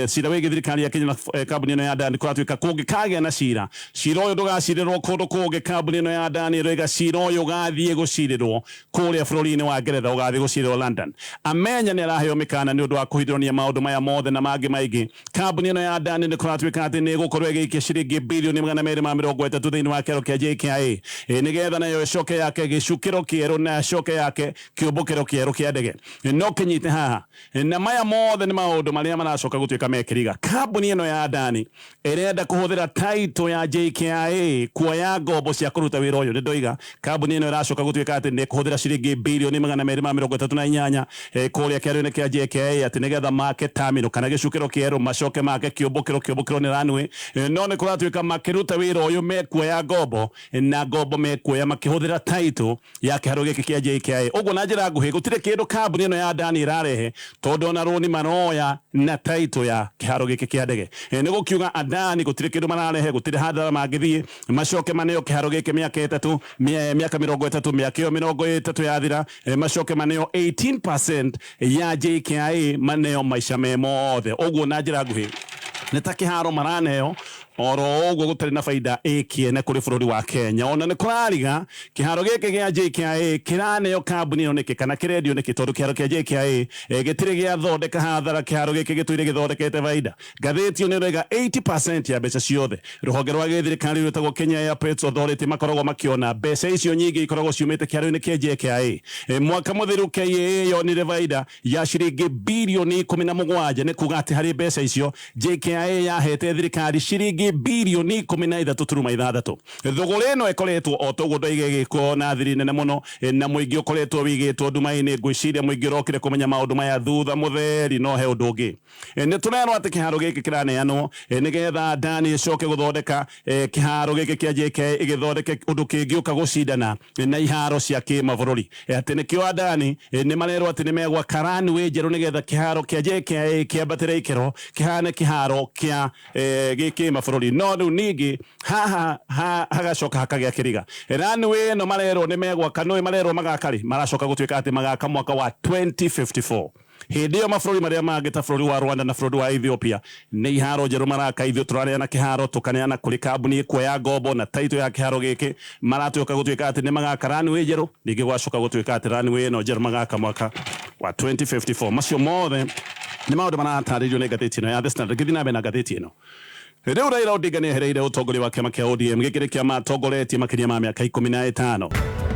cira wĩgiĩ thirikari ya Kenya na kambuni ĩno ya Adani, kũratuĩka kũngĩkagĩa na cira, cira ũyũ ndũgacirĩrwo kũndũ kũngĩ. Kambuni ĩno ya Adani ĩroiga cira ũyũ ũgathiĩ gũcirĩrwo kũrĩa bũrũri-inĩ wa Ngeretha, ũgathiĩ gũcirĩrwo London. Amenya nĩ araheo mĩkana nĩ ũndũ wa kũhithũrania maũndũ maya mothe na mangĩ maingĩ. Kambuni ĩno ya Adani nĩ kũratuĩka atĩ nĩ ĩgũkorwo ĩgĩikia ciringi bilioni 230 thĩinĩ wa kĩharo kĩa JKIA, nĩgetha nayo ĩcoke yake gĩcukĩro kĩerũ na ĩcoke yake kĩũmbũkĩro kĩerũ kĩa ndege. No kĩnyite haha, na maya mothe nĩ maũndũ marĩa maracoka gũtuĩka mekĩriga. Kambuni ĩno ya Adani ĩrenda kũhũthĩra title ya JKIA kuoya ngombo cia kũruta wĩra ũyũ. Nĩ ndoiga kambuni ĩno ĩracoka gũtuĩka atĩ nĩ kũhũthĩra ciringi bilioni 238 kũrĩa kĩharo-inĩ kĩa JKIA atĩ nĩgetha make terminal kana gĩcukĩro kĩerũ, macoke make kĩũmbũkĩro, kĩũmbũkĩro nĩ runway. No nĩ kũratuĩka makĩruta wĩra ũyũ mekuoya ngombo, na ngombo mekuoya makĩhũthĩra title ya kĩharo gĩkĩ kĩa JKIA. Ũguo na njĩra nguhĩ gũtirĩ kĩndũ kambuni ĩno ya Adani ĩrarehe, tondũ ona rũni maroya na title ya kĩharo gĩkĩ kĩa ndege. Nĩ gũkiuga Adani gũtirĩ kĩndũ mararehe, gũtirĩ hathara mangĩthiĩ macoke maneo kĩharo gĩkĩ mĩaka ĩtatũ, mĩaka 30, mĩaka ĩyo 30 yathira, macoke maneo 18% ya JKIA maneo maica me mothe. Ũguo na njĩra nguhĩ nĩ ta kĩharo maraneo oro ũguo gũtarĩ na baida ĩkĩene kũrĩ bũrũri wa Kenya. Ona nĩ kũrariga kĩharo gĩkĩ gĩa JKIA kĩraneo kambuni ĩno nĩkĩ kana kĩrendio nĩkĩ, tondũ kĩharo kĩa JKIA gĩtirĩ gĩathondeka hathara, kĩharo gĩkĩ gĩtũire gĩthondekete baida. Ngathĩti ĩyo nĩ ĩroiga 80% ya mbeca ciothe rũhonge rwa gĩthirikari rwĩtagwo Kenya Airports Authority makoragwo makĩona mbeca icio nyingĩ ikoragwo ciumĩte kĩharo-inĩ kĩa JKIA. Mwaka mũthiru KAA yonire baida ya ciringi bilioni 17, nĩ kuga atĩ harĩ mbeca icio JKIA yahete thirikari ciringi bilioni 13.6. Thũgũrĩ ĩno ĩkoretwo o toguo ndoiga ĩgĩkwo na thiri nene mũno, na mũingĩ ũkoretwo wĩigĩtwo nduma-inĩ. Ngwĩciria mũingĩ ũrokire kũmenya maũndũ maya thutha mũtheri. No he ũndũ ũngĩ, nĩ tũrerwo atĩ kĩharo gĩkĩ kĩraneanwo nĩgetha Adani ĩcoke gũthondeka kĩharo gĩkĩ kĩa JKIA ĩgĩthondeke ũndũ kĩngĩũka gũcindana na iharo cia kĩmabũrũri. Atĩ nĩkĩo Adani nĩ marerwo atĩ nĩ megwaka runway njerũ nĩgetha kĩharo kĩa JKIA kĩambatĩre ikĩro kĩhane kĩharo kĩa gĩkĩmabũrũri. No rĩu ningĩ haha hagacoka hakagĩa kĩriga. Runway ĩno marerwo nĩ megwaka, nĩ marerwo magaka rĩ, maracoka gũtuĩka atĩ magaka mwaka wa 2054. Hĩndĩ ĩyo mabũrũri marĩa mangĩ ta bũrũri wa Rwanda na bũrũri wa Ethiopia nĩ iharo njerũ maraka. Ithuĩ tũraneana kĩharo tũkaneana kũrĩ kambuni ĩkuoya ngombo na title ya kĩharo gĩkĩ, maratuĩka gũtuĩka atĩ nĩ magaka runway njerũ, ningĩ gwacoka gũtuĩka atĩ runway ĩno njerũ magaka mwaka wa 2054. Macio mothe nĩ maũndũ maratarĩrio nĩ ngathĩti ĩno ya The Standard. Ngĩthiĩ na mbere na ngathĩti ĩno, Rĩu Raila Odinga nĩ ehereire ũtongoria wa kĩama kĩa ODM. Gĩkĩ nĩ kĩama atongoretie makĩria ma mĩaka 15.